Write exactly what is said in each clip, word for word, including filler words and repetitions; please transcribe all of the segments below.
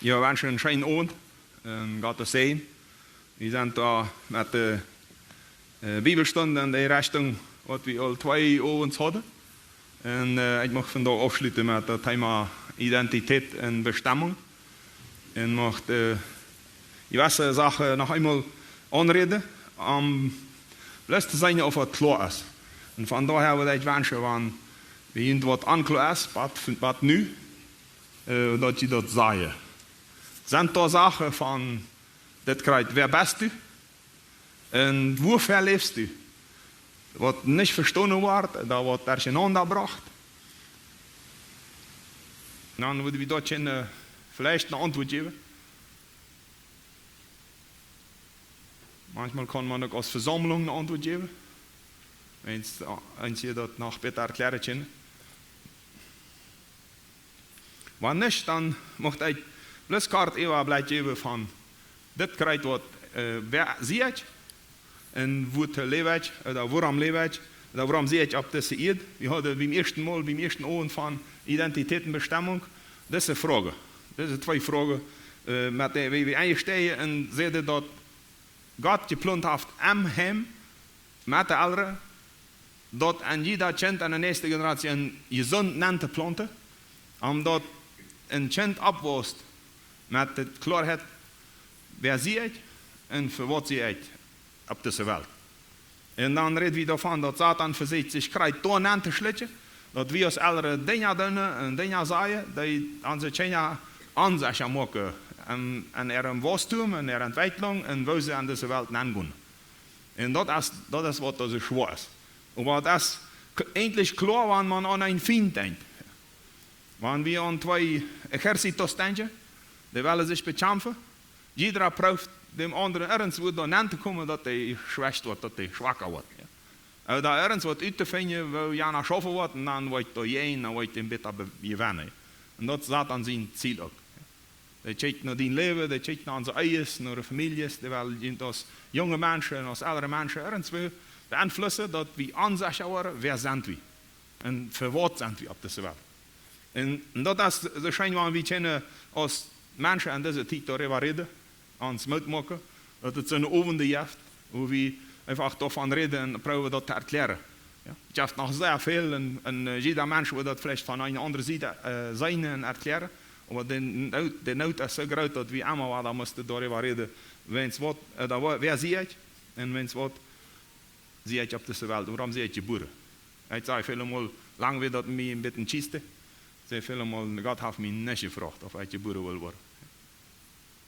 Jo, wenschen eenen scheenen Owent un Gottes Säajen. Wie sent doa met de, äh, Bibelstund en de Rechtunk, waut wie aul twee Owents hauden. Un, äh, ekj mucht vondoag aufschluten met daut Thema Identität un Bestemmung. Un mucht, äh, jewesse Sachen noch eemol aunräden, om bloos to seenen, auf daut kloa es. Un von doahäa wudd ekj wenschen, wan bie junt waut onkloa es, bat, bat nu, äh, daut jie daut sajen. Sent doa Sachen von dit kjrieen, wäa best du? Un wuafäa läfst du? Waut nich vestonen woat, daut woat derchenaunda jebrocht. Dan wudden wie doa kjennen, äh, veleicht eene Auntwuat jäwen. Maunchmol kaun maun uk aus Vesaumlunk eene Auntwuat jäwen. Wan, wan jie daut noch bäta erkjläaren kjennen. Wan nich, dan mucht ekj bloos kort äwa Blikj jäwen von dit kjrieen waut, äh, wäa sie ekj un wuatoo läw ekj, ooda wuarom läw ekj, ooda wuarom sie ekj opp dise Ieed. Wie hauden biem ieeschten Mol, biem ieeschten Owent von Identität un Bestemmung, dise Froag, dise twee Froagen, äh, met dee wie, wie enjesteajen un säden daut Gott jeplont haft em Heim met de Elren, daut een jieda Kjint en de näakjste Generation jesunt nenn to plaunten, om daut een Kjint oppwaust met de Kloaheit, wäa sie ekj un fa waut sie ekj opp dise Welt. Un dan räd wie doavon, daut Soton vesieekjt sikj kjrieen doa nenn to schlikjen, daut wie aus Elren Dinja doonen un Dinja sajen, dee onse Kjinja onsecha moaken en, en äa Waustum, en äare Entwekjlunk, un woo see en dise Welt nenn gonen. Un daut es, daut es waut doa soo schwoa es. Oba daut es k-, eejentlich kloa, wan maun aun een Fient denkjt. Wan wie aun twee ejercitos denkjen, dee wellen sikj bekjamfen. Jieda prooft däm aundren irjentwua doa nenn to komen, daut dee schwächt woat, daut dee schwaka woat. Jo. Ooda irjentwaut uttofinjen, woo jana schaufen woat, un dan woat doa jäajen, dan woat dee bäta be-, jewennen. Un daut es Soton sien Ziel uk. Dee kjikjt no dien Läwen, dee kjikjt no onse Ehes, no de Famieljes, dee well junt aus junge Menschen un aus elre Menschen irjentwua beeinflussen, daut wie onsecha woaren, wäa sent wie? Un fa waut sent wie opp dise Welt? Un, un daut es soo scheen, wan wie kjennen aus Menschen en dise Tiet doaräwa räden, ons Moot moaken, daut et soone Owenden jeft, wua wie eefach doavon räden un proowen daut to erkjläaren. Jo? Et jeft noch sea väl un, un, äh, jieda Mensch woat daut veleicht von eene aundre Sied, äh, seenen un erkjläaren, oba de Noot, de Noot es soo groot, daut wie emma wada motten doaräwa räden, wäa es waut, äh, doa, wäa sie ekj un wäa es waut sie ekj opp dise Welt, wuarom sie ekj jebuaren. Ekj saj välemol, lang wia daut mie een bät kjiesten, saj välemol, Gott haft mie nich jefroacht, auf ekj jebuaren well woaren.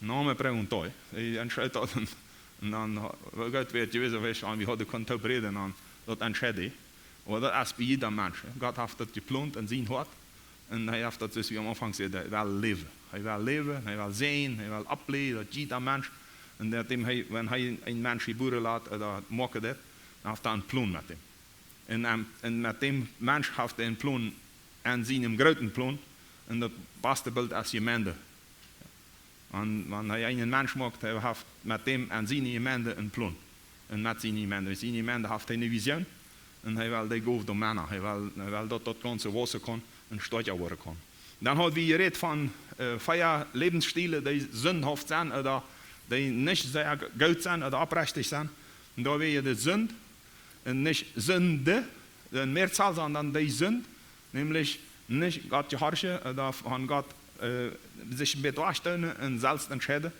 No me preguntó, ekj entscheed daut un, un dan, äh, Gott wia jewess, weetst, wan wie hauden kunt toop räden, dan daut entscheed ekj. Oba daut es bie jieda Mensch. Gott haft daut jeplont en sien Hoat. Un hee haft daut, soo aus wie aum Aunfank säden, hee well läwen. Hee well läwen, hee well seenen, hee well oppbleiwen, daut jieda Mensch. Un daut däm hee, wan hee een Mensch jebuaren lat, ooda moaken deit, dan haft hee een Plon met däm. Un, ähm, un met däm Mensch haft hee een Plon en sienem grooten Plon. Un daut baste Bilt es Jemeent. Un wan hee eenen Mensch moakt, hee haft met däm en siene Jemeent een Plon. Un met siene Jemeent. Siene Jemeent haft hee eene Vision. Un hee well dee goot doa maun. Hee well, hee well daut daut Gaunze wausen kaun un stoakja woaren kaun. Dan haud wie jerät von, äh, vea Läwensstiele, dee sindhauft sent, ooda dee nich sea g-, goot sent, ooda oprechtich sent. Un doa wia de Sind, un nich Sinde, de Mearzol, sonda de Sind, nämlich nich Gott jehorchen, äh, doa von Gott, äh, sikj een bät wajchdoonen un selfst entscheiden.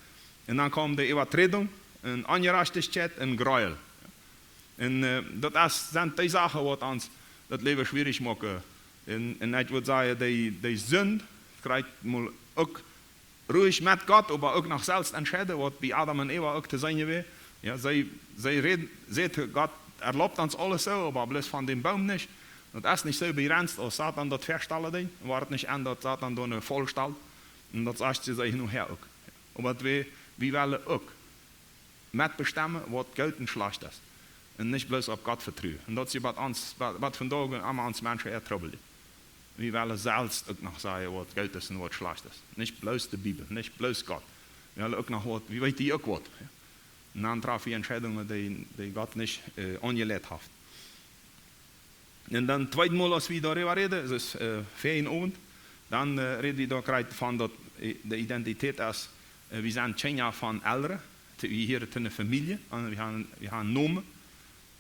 Un dan kjeem de Äwaträdunk, un Onjerajchtichkjeit, un Gräuel. Un, äh, daut es, sent dee Sachen, waut ons daut Läwen schwierich moaken. Un, un ekj wudd sajen, dee, dee Sind, kjricht mol uk ruhig met Gott, oba uk noch selfst entscheiden, waut bie Adam un Eva uk to seenen wia. Jo, see, see räden, säden, Gott erlaubt ons aules soo, oba bloos von däm Boom nich. Daut es nich soo bejrenzt, aus Soton daut väastalen deed. Woat nich aun, daut Soton doa eene Faul stalt. Un daut sajcht see sikj nohäa uk. Oba wie, wie wellen uk met bestemmen, waut goot un schlajcht es. Un nich bloos opp Gott vetruen. Un daut es waut ons, waut, waut vondoag emma ons Menschen sea trubbelt. Wie wellen selfst uk noch sajen, waut goot es un waut schlajcht es. Nich bloos de Bibel, nich bloos Gott. Wie wellen uk noch waut, wie weeten uk waut. Jo. Un dan träf wie Entscheidungen, dee, dee Gott nich, äh, aunjeleit haft. Un dan tweedet Mol, aus wie doaräwa räden, daut es, äh, väaren Owent, dan, äh, räd wie doa krakjt von daut, De Identität es, äh, wie sent Kjinja von Elren, wie hieren to eene Famielje, un wie haben, wie haben Nomen,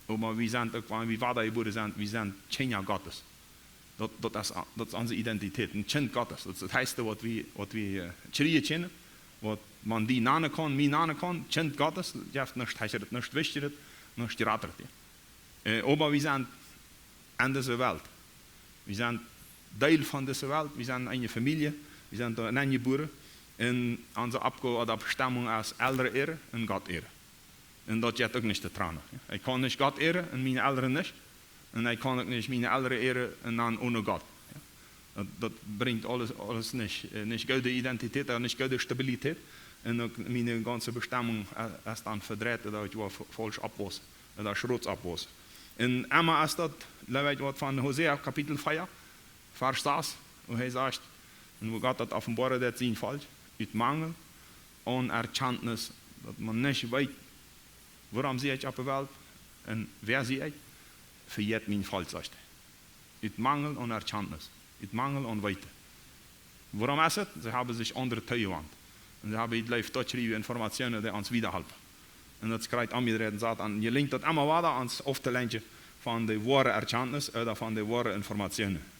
oba wie sent uk, wan wie wadajebuaren sent, wie sent Kjinja Gottes. Daut, daut es, daut es onse Identität, een Kjint Gottes. Daut es daut heechste, waut wie, waut wie, äh, kjrieen kjennen, waut maun die nanen kaun, mie nanen kaun, Kjint Gottes, jeft nuscht hecheret, nuscht wichtjeret, nuscht jrateret. Äh, oba wie sent en dise Welt. Wie sent Deel von dise Welt, wie sent eene Famielje, wie sent doa enenjebuaren. Un onse Oppgow ooda Bestemmung es Elren ehren un Gott ehren. Un daut jeit uk nich to trannen. Ekj kaun nich Gott ehren un miene Elren nich. Un ekj kaun uk nich miene Elren ehren un dan one Gott. Daut, daut brinjt aules, aules nich, äh, nich goode Identität, äh, nich goode Stabilität. Un uk miene gaunze Bestemmung, äh, es dan vedreit, daut ekj woa fa-, faulsch oppwauss, daut ekj schrots oppwauss. Un emma es daut, jleew ekj, waut von Hosea Kapitel vea, Varsch sas, wua hee sajcht, un wua Gott daut openboaren deed, sien Volkj, ut Mangel aun Erkjantnis, daut maun nich weet, wuarom sie ekj oppe Welt un wäa sie ekj, vejät mien Volkj, sajcht hee. Ut Mangel aun Erkjantnis, ut Mangel aun Weeten. Wuarom es et? See haben sikj aundret toojewant. Un see haben, ekj jleew, daut kjrieen wie Informationen, dee ons wiedahalpen. Un daut kjricht aunjedreit, Soton, jelinjt daut emma wada, ons auftolenkjen von de woare Erkjantnis ooda von de woare Informationen.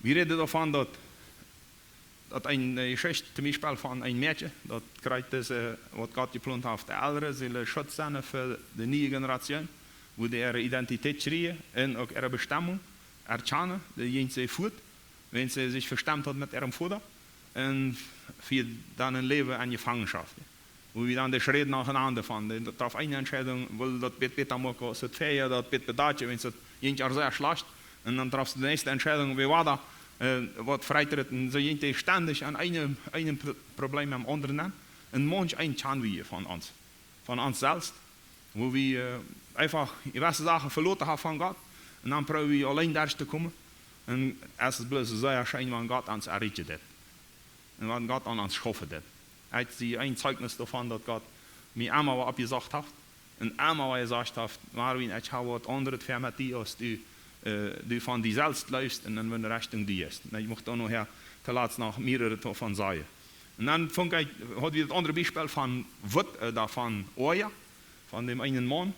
Wie räden doavon, daut, daut eene, äh, Jeschicht, toom Biespel von een Mäakje, daut kjricht es, äh, waut Gott jeplont haft, de Elren sellen Schutz sennen fa de niee Generation, wua dee äare Identität kjrieen un uk äare Bestemmung erkjanen, dee jinkj see fuat, wan see sikj vestemmt haud met äaren Voda, un fa dan een Läwen en Jefangenschoft. Wua wie dan de Schräd nochenaunda von, dee, daut trof eene Entscheidunk, wull daut bät bäta moaken aus daut väaje, daut bät bäta, wan daut jinkj ar sea schlajcht. Un dan trof see de näakjste Entscheidunk, wua wada, äh, waut frieet et, un soo jinkj dee stendich aun een, een Pro-, Problem aum aundren aun. Un maunch een kjanen wie von ons, von ons selfst, wua wie, äh, eefach jewesse Sachen veloten haben von Gott. Un dan proowen wie auleen doa to komen. Un et es bloos sea scheen, wan Gott ons erreichen deed. Un wan Gott aun ons schaufen deed. Ekj sie een Zeichnis doavon, daut Gott mie emma wada oppjesocht haft. Un emma wada jesajcht haft, Marvin, ekj hab waut aundret väa met die, aus du, äh, du von die selfst jleefst un en eene Rechtunk jeist. Un ekj mucht doa nohäa toolatst noch mea doavon sajen. Un dan funk ekj, haud wie daut aundre Biespel von Wut, äh, doa von Oaja, von däm eenen Maun,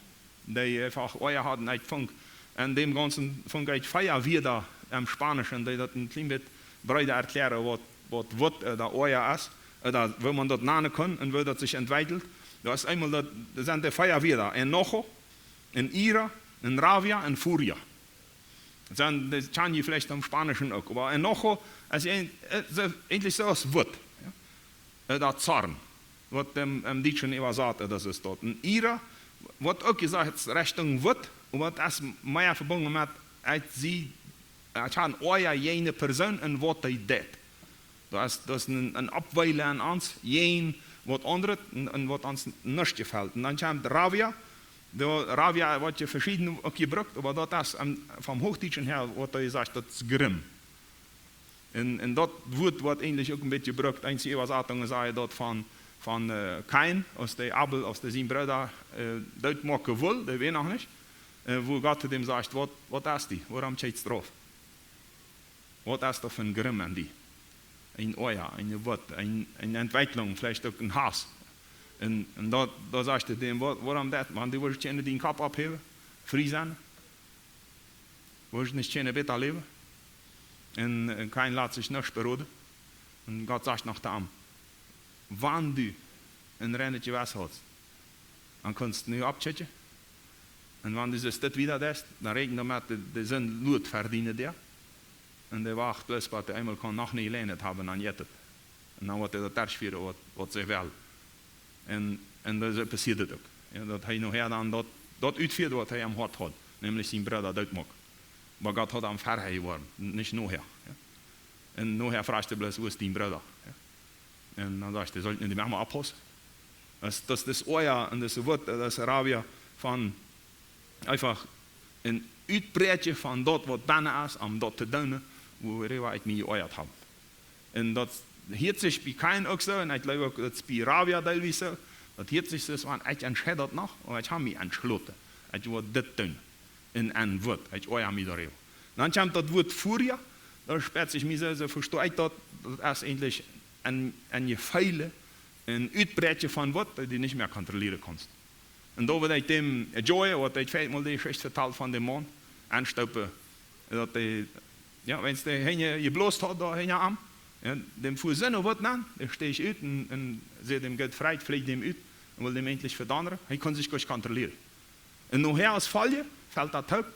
dee eefach Oaja haud, un ekj funk, en däm gaunzen funk ekj vea Wieed em Spaunischen, dee daut een kjlien bät breeda erkjläaren, waut, waut Wut, äh, ooda Oaja es, äh, ooda woo maun daut nanen kaun un woo daut sikj entwekjelt. Daut es eemol daut, daut sent de vea Wieed, enojo, un ira, un rabia, un furia. Daut sent, daut kjan jie veleicht em Spaunischen uk, oba enojo es een, äh, soo, eejentlich soo aus Wut, jo? Äh, daut Zorn, waut em, em Dietschen äwasat, äh, daut es daut. Un ira, waut uk jesajcht es Rechtunk Wut, oba daut es mea vebungen met, ekj sie, ekj hab een Oaja jäajen eene Persoon un waut dee deit. Daut es, daut es een, een Oppweelen aun ons, jäajen waut aundret un, un waut ons nich jefelt. Un dan kjemt rabia. De rabia woat je veschieden uk jebrukt, oba daut es, ähm, vom Huachdietschen häa, waut doa jesajcht, daut es Grimm. Un, un daut Wuat woat eejentlich uk een bät jebrukt. Eenje Äwasatungen sajen daut von, von, äh, Kain, aus dee Abel, aus dee sien Brooda, äh, dootmoaken wull, dee wia noch nich, äh, wua Gott to däm sajcht: "Waut, waut es die? Wuarom kjikjst du rauf? Waut es daut fa een Grimm aun die? Een Oaja, eene Wut, een, eene Entwekjlunk, veleicht uk een Hauss." Un, un daut, daut sajcht hee däm: "Waut, wuarom daut? Wan du wurscht kjennen dien Kopp opphäwen, frie sennen, wurscht nich kjennen bäta läwen?" Un, un Kain lat sikj nuscht beroden. Un Gott sajcht noch to am: "Wan du een reinet Jewessen haudst, dan kunst nu oppkjikjen. Un wan du soo dit wieda deist, dan räakjen doamet, de, de Sind luat ver diene Däa. Un dee wacht bloos, bat dee eemol kaun noch nich jeläajet haben, dan jeit et. Un dan woat hee daut derchfieren, waut, waut see well." Un, un daut, soo passieed et uk. Jo, daut hee nohäa dan daut, daut utfieed, waut hee aum Hoat haud, nämlich sien Brooda dootmoaken. Oba Gott haud am verhäa jeworft, nich nohäa. Jo. Un nohäa fruach hee bloos: "Wua es dien Brooda?" Jo. Un dan sajcht hee: "Saul ekj nu dee Mama oppaussen?" Daut, daut es Oaja un daut es Wut, daut es rabia von eefach een Utbräakjen von daut, waut bennen es, om daut to doonen, wuaräwa ekj mie jeoajat hab. Un daut hieet sikj bie Kain uk soo, un ekj jleew uk, daut es bie rabia deelwies soo. Daut hieet sikj soo, wan ekj entscheid daut noch, un ekj hab mie entschloten, ekj woa dit doonen. Un, un waut, ekj oaja mie doaräwa. Dan kjemt daut Wuat Furia, doa spät sikj mie soo, soo vesto ekj daut, daut es eejentlich een, een Jefeel, een Utbräakjen von waut, daut du nich mea kontrollieren kaust. Un doa wudd ekj däm Joy, waut ekj veleicht mol de Jeschicht vetald von däm Maun, aunstoopen, daut dee, jo, wan dee hinja jeblost haud, doa hinja am, jo, däm fua soo waut aun, dee steach ut un, un säd däm: "Goot, frei, fleeg däm ut", un wull däm eejentlich vedonnren. Hee kunn sikj goanich kontrollieren. Un nohäa aus Folje felt daut toop.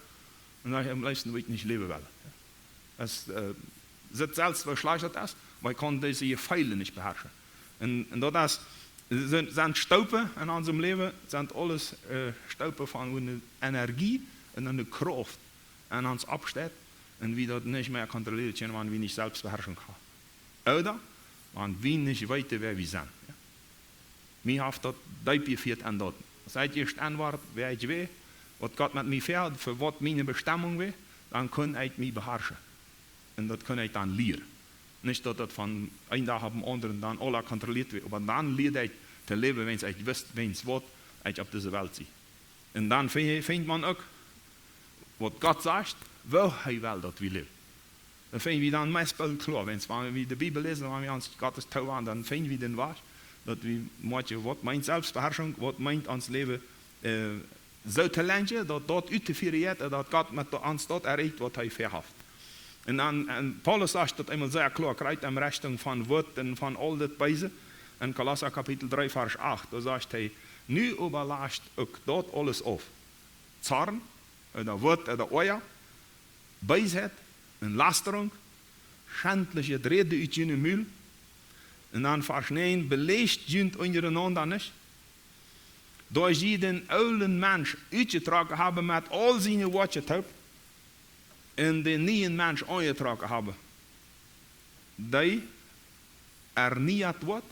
Un dan am leefsten wudd ekj nich läwen wellen. Daut, äh, sitt selfst, woo schlajcht daut es, oba ekj kaun dise Jefeele nich beharschen. Un, un daut es, sent, sent Stoopen en onsem Läwen, sent aules, äh, Stoopen von, wua eene Energie un eene Krauft en ons oppsteit un wie daut nich mea kontrollieren kjennen, wan wie nich Selfstbeharschunk haben. Ooda wan wie nich weeten, wäa wie sent. Jo. Mie haft daut deep jefieet aun daut. Aus ekj ieescht aunwort, wäa ekj wia, waut Gott met mie väahaud, fa waut miene Bestemmung wia, dan kunn ekj mie beharschen. Un daut kunn ekj dan lieren. Nich daut daut von een Dach opp dän aundren dan aula kontrolliert wort, oba dan lieed ekj to läwen, wan ekj wist, wäa waut ekj opp dise Welt sie. Un dan finj, finjt maun uk, waut Gott sajcht, woo hee well, daut wie läwen. Daut finj wie dan meist boolt kloa, wan wie de Bibel läsen, wan wie ons Gott sien Wuat aunwenden, dan finj wie dän Wajch, daut wie moakjen, waut meent Selfstbeharschunk, waut meent ons Läwen, äh, soo to lenjen, daut daut uttofieren jeit, daut Gott met ons daut erreicht, waut hee väahaft. Un dan, un Paulus sajcht daut eemol sea kloa, krakjt en Rechtunk von Wuat un von aul daut Beese. En Kolossa Kapitel dree, Varsch acht, doa sajcht hee: "Nu oba lascht uk daut aules auf: Zorn, ooda Wut, ooda Oaja, Beesheit un Lasterunk, schendlichet Räden ut june Mul." Un dan Varsch näajen: "Beläst junt unjarenaunda nich, daut jie dän oolen Mensch utjetrocken haben met aul siene Woakjen toop un dän nieen Mensch aunjetrocken haben, dee ernieet woat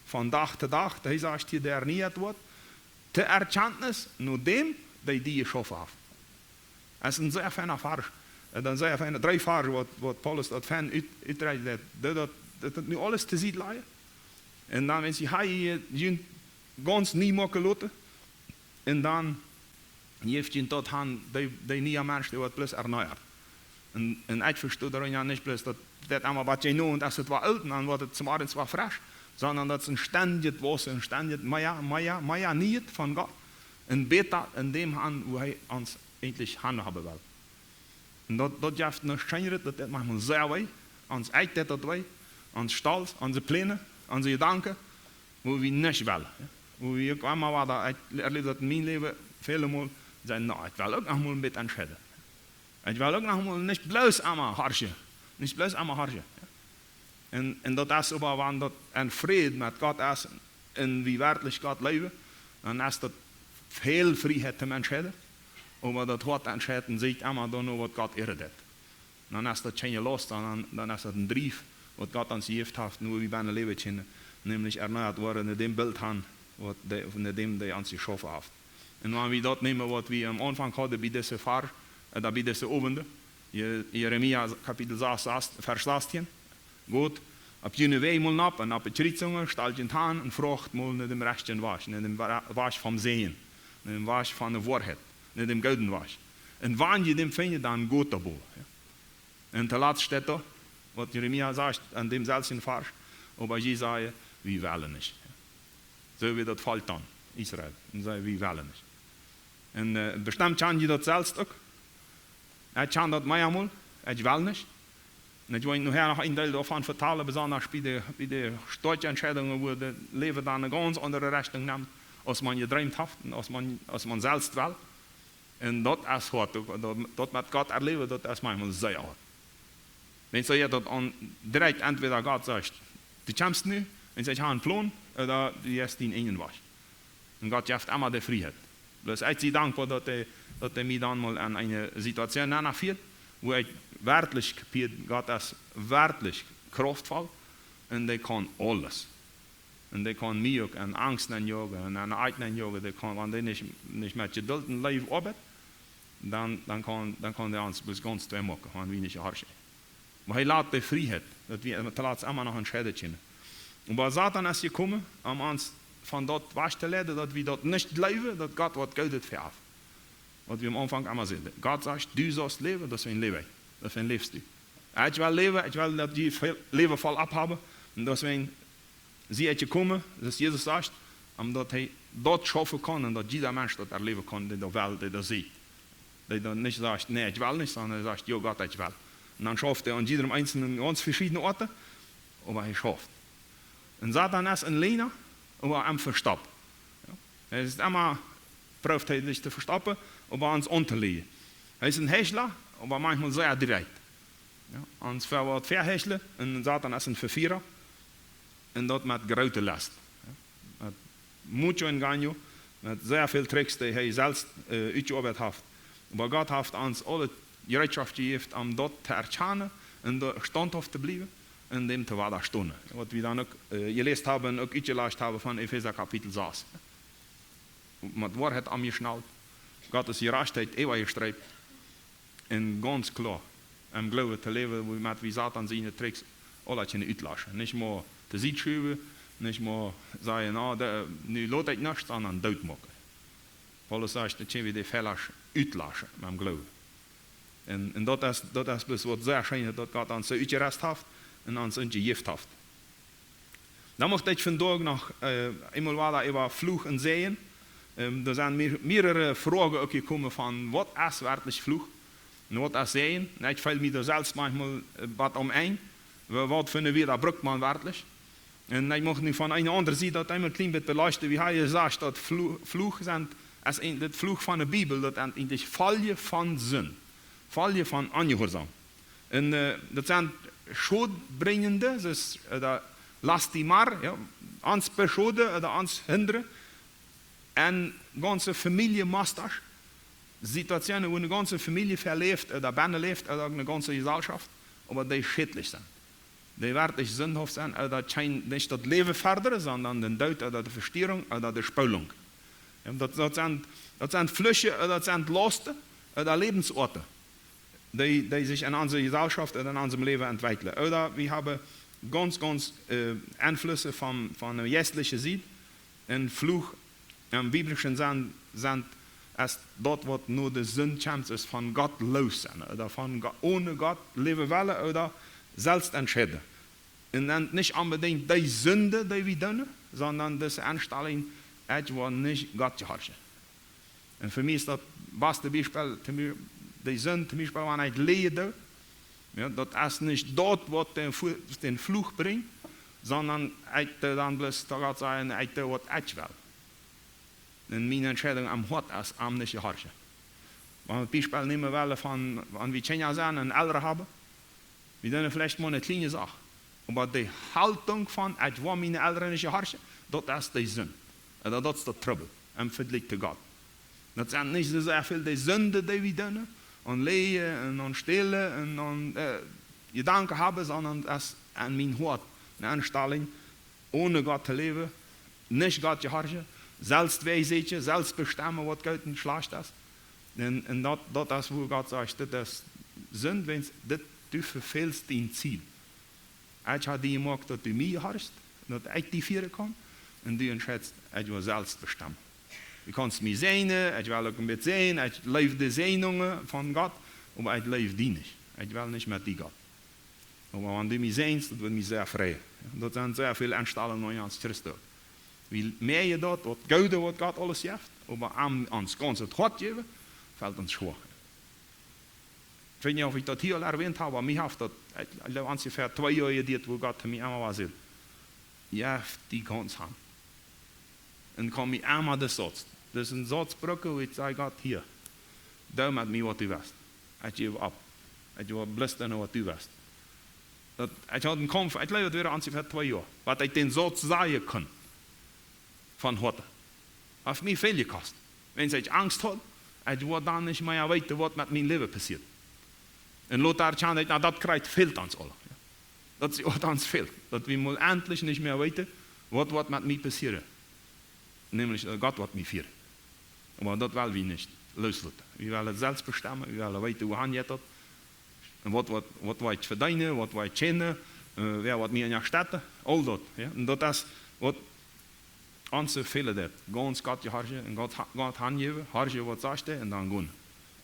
von Dach to Dach", hee sajcht hia, dee ernieet woat, "to Erkjantnis no däm, dee die jeschaufen haft." Daut es een sea feina Varsch. Äh, dan sea feine dree Varsch, waut, waut Paulus daut fein ut-, utdreit, daut, daut, daut, daut nu aules to Sied lajen. Un dan, wan see hia junt gaunz nie moaken loten, un dan jeft junt daut aun, dee, dee niea Mensch, dee woat bloos ernieet. Un, un ekj vesto doa jo nich bloos daut, daut emma waut jie nu un aus et wia oolt, un dan woat et zemorjes wada fresch, sonda daut es een stendjet Waussen, een stendjet mea, mea, mea Niet von Gott. Un bäta en däm aun, wua hee ons eejentlich han haben well. Un daut, daut jeft nuscht Scheenret, daut deit maunchmol sea wee. Ons ieejnet daut wee. Ons Stolt, onse Pläne, onse Jedanken, wua wie nich wellen. Jo? Wua wie uk emma wada, ekj erläw daut en mien Läwen väle Mol, sajen: "Na, ekj well uk noch mol een bät entscheiden. Ekj well uk noch mol nich bloos emma horchen. Nich bloos emma horchen." Jo? Un, un daut es oba, wan daut en Fräd met Gott es un wie werkjlich Gott leewen, dan es daut väl Frieheit toom entscheiden. Oba daut Hoat entscheit un sajcht emma dan no, waut Gott ea deit. Dan es daut kjeene Laust, dan, dan es daut een Drief, waut Gott ons jejäft haft, nu wie bie een Läwen kjennen, nämlich ernieet woaren, no däm Bilt han, waut dee, no däm, dee ons jeschaufen haft. Un wan wie daut nämen, waut wie aum Aunfank hauden, bie dise Varsch, äh, bie dise Owent, Je-, Jeremia Kapitel sas, sas, Varsch sastieen: "Got opp june Wäaj mol nopp un opp de Kjriezungen, stalt junt han un froagt mol no däm rajchten Wajch, no däm Wa-, Wajch vom Säajen, no däm Wajch von de Woarheit, no däm gooden Wajch. Un wan jie däm finjen, dan got doa." Jo? Un toolatst steit doa, waut Jeremia sajcht en dämselwjen Varsch: "Oba jie sajen: Wie wellen nich." Soo wia daut Volkj dan, Israel. Un säd: "Wie wellen nich." Un, äh, bestemmt kjanen jie daut selfst uk. Ekj kjan daut meamol, ekj well nich. Un ekj well nohäa noch een Deel doavon vetalen, besonda bie de, bie de stoakje Entscheidungen, wua daut Läwen dan eene gaunz aundre Rechtunk nemt, aus maun jedreemt haft un aus maun, aus maun selfst well. Un daut es hoat, daut, daut met Gott erläwen, daut es maunchmol sea hoat. Wan soo jeit daut aun, direkt entwäda Gott sajcht: "Du kjemst nu, un ekj hab een Plon, ooda du jeist dienen eenen Wajch." Un Gott jeft emma de Frieheit. Bloos ekj sie dankboa, daut hee, daut hee mie dan mol en eene Situation nenfieet, wua ekj werkjlich kapieed, Gott es werkjlich krauftvoll un dee kaun aules. Un dee kaun mie uk en Angst nenjoagen un en Oaja nenjoagen, dee kaun, wan dee nich, nich met Jedult un Leew oabeit, dan, dan kaun, dan kaun dee ons bloos gaunz twei moaken, wan wie nich horchen. Oba hee lat de Frieheit, daut wie toolatst emma noch entscheiden kjennen. Oba Soton es jekomen, om ons von daut wajch to leiden, daut wie daut nich jleewen, daut Gott waut Goodet fa ons haft. Waut wie aum Aunfank emma säden: "Gott sajcht, du saust läwen, daut es een Läwen." Daut fält Läwen. Ekj well läwen, ekj well daut dee väl Läwen voll opp haben. Un deswäajen sie ekj jekomen, daut Jesus sajcht, om daut hee daut schaufen kaun un daut jieda Mensch daut erläwen kaun, dee daut well, dee daut sieekjt. Dee daut nich sajcht: "Nä, ekj well nich", sonda hee sajcht: "Jo, Gott, ekj well." Un dan schauft hee aun jiedem Eenselen aun gaunz veschiedne Oaten, oba hee schauft. Un Soton es een Läajna, oba am vestopt. Jo? Hee es emma, prooft hee sikj to vestoppen, oba ons auntoläajen. Hee es een Heichla, oba maunchmol sea direkt. Jo? Ons väa waut veheichlen, un Soton es een Vefiera. Un daut met groote Lest. Jo? Met mucho engaño, met sea väl Tricks, dee hee selfst, äh, utjeoabeit haft. Oba Gott haft ons aule Jereetschoft jejäft, om daut to erkjanen un doa staunthauft to bliewen un däm to wadastonen. Waut wie dan uk, äh, jeläst haben un uk utjelajcht haben von Efeesa Kapitel sas. Met Woarheit aunjeschnalt, Gott siene Jerajchtheit äwajestreept un gaunz kloa em Gloowen to läwen, woo met wie Soton siene Tricks aula kjennen utlaschen. Nich mea to Sied schuwen, nich mea sajen: "Na, de, nu lot ekj nuscht", sonda dootmoaken. Paulus sajcht, daut kjenn wie de Fäla utlaschen met däm Gloowen. Un, un daut es, daut es bloos waut sea scheen, daut Gott ons soo utjerest haft un ons soo jejäft haft. Dan mucht ekj vondoag noch, äh, eemol wada äwa Fluch un Säajen. Ähm, doa sent mea-, mearere Froagen uk jekomen von, waut es werkjlich Fluch un waut es Säajen. Un ekj feel mie doa selfst maunchmol, äh, waut om een, wa-, waut fa eene Wieed brukt maun werkjlich. Un ekj mucht nu von eene aundre Sied daut eemol een kjlien bät belajchten. Wie haben jesajcht, daut Flu-, Fluch sent, es een, daut Fluch von de Bibel, daut sent eejentlich Foljen von Sind. Foljen von Onjehuarsaum. Un, äh, daut sent schadbrinjende, daut es, äh, daut lastimar, jo, ons beschoden, äh, daut ons hindren. Un gaunze Famieljemuster, Situationen, wua eene gaunze Famielje veläft, äh, ooda bennen läft, ooda eene gaunze Jeselschoft, oba dee schädlich sent. Dee werkjlich sindhaft sent, ooda kjeen, nich daut Läwen fördren, sonda dän Doot ooda de Vestierunk ooda de Spolunk. Jo, daut, daut sent, daut sent Fluch, äh, daut sent Lasten, äh, ooda Läwensoaten, dee, dee sikj en onse Jeselschoft ooda en onsem Läwen entwekjlen. Ooda wie haben gaunz, gaunz, äh, Einflüsse von, von de jeistliche Sied. Un Fluch em biblischen Senn, Senn es daut, waut no de Sind kjemt, es von Gott loos sennen, ooda von Go-, onen Gott läwen wellen, ooda selfst entscheiden. Un dan nich onbedinjt dee Sind, dee wie doonen, sonda dise Enstalunk, ekj woa nich Gott jehorchen. Un fa mie es daut baste Biespel, toom Bie-, dee Sind, toom Biespel, wan ekj läajen doo. Jo, daut es nich daut, waut dän Fu-, dän Fluch brinjt, sonda ekj doo dan bloos to Gott sajen, ekj doo, waut ekj well. Un miene Entscheidunk aum Hoat es, am nich jehorchen. Wan wie daut Biespel nämen wellen von, wan wie Kjinja sent un Elren haben, wie doonen veleicht mau eene kjliene Sach. Oba dee Haltunk von, ekj woa miene Elren nich jehorchen, daut es dee Sind. Un daut, daut es daut Trubbel em Vejlikj to Gott. Daut sent nich soo sea väl dee Sinden, dee wie doonen, aun läajen un aun stälen un aun, äh, Jedanken haben, sonda daut es en mien Hoat eene Enstalunk, onen Gott to läwen, nich Gott jehorchen, selfst Wäaj sieekjen, selfst bestemmen, waut goot un schlajcht es. Un, un daut, daut es, wua Gott sajcht, dit es Sind, wiels dit, du vefälst dien Ziel. Ekj hab die jemoakt, daut du mie jehorchst, daut ekj die fieren kaun, un du entscheidst, ekj woa selfst bestemmen. Du kaust mie säajnen, ekj well uk een bät säajnen, ekj leew de Säajnungen von Gott, oba ekj leew die nich. Ekj well nich met die, Gott. Oba wan du mie säajnst, daut woat mie sea freien. Jo, daut sent sea väl Enstalungen en ons Christentum. Wie moakjen daut, waut Goodet, waut Gott aules jeft, oba aun ons gaunzet Hoat jäwen, felt ons schwoa. Ekj weet nich, auf ekj daut hia aul erwähnt hab, oba mie haft daut, ekj, ekj jleew, onjefäa twee Joa jeduat, wua Gott to mie emma wada säd: "Jeff die gaunz han." Un kaun mie emma dän Sauz, disen Sauz brucken, wua ekj saj: "Gott, hia, doo met mie, waut du west. Ekj jäw opp. Ekj woa bloos doonen, waut du west." Daut, ekj haud eenen Kaumf, ekj jleew, daut wia onjefäa twee Joa, waut ekj dän Sauz sajen kunn. Von Hoaten. Haft mie väl jekost. Wan ekj Angst haud, ekj wull dan nich mea weeten, waut met mien Läwen passieet. Un lota kjand ekj, na, daut kjrieech ons aula. Jo. Daut es, waut ons fält. Daut wie mol entlich nich mea weeten, waut, waut met mie passieren. Nämlich, äh, Gott woat mie fieren. Oba daut well wie nich loosloten. Wie wellen selfst bestemmen, wie wellen weeten, wua han jeit daut. Un waut, waut, waut woa ekj vedeenen, waut woa ekj tjänen, äh, wäa woat mie unjastetten, aul daut, jo. Un daut es, waut ons fält, daut gaunz Gott jehorchen un Gott ha-, Gott hanjäwen, horchen, waut sajcht hee, un dan gonen.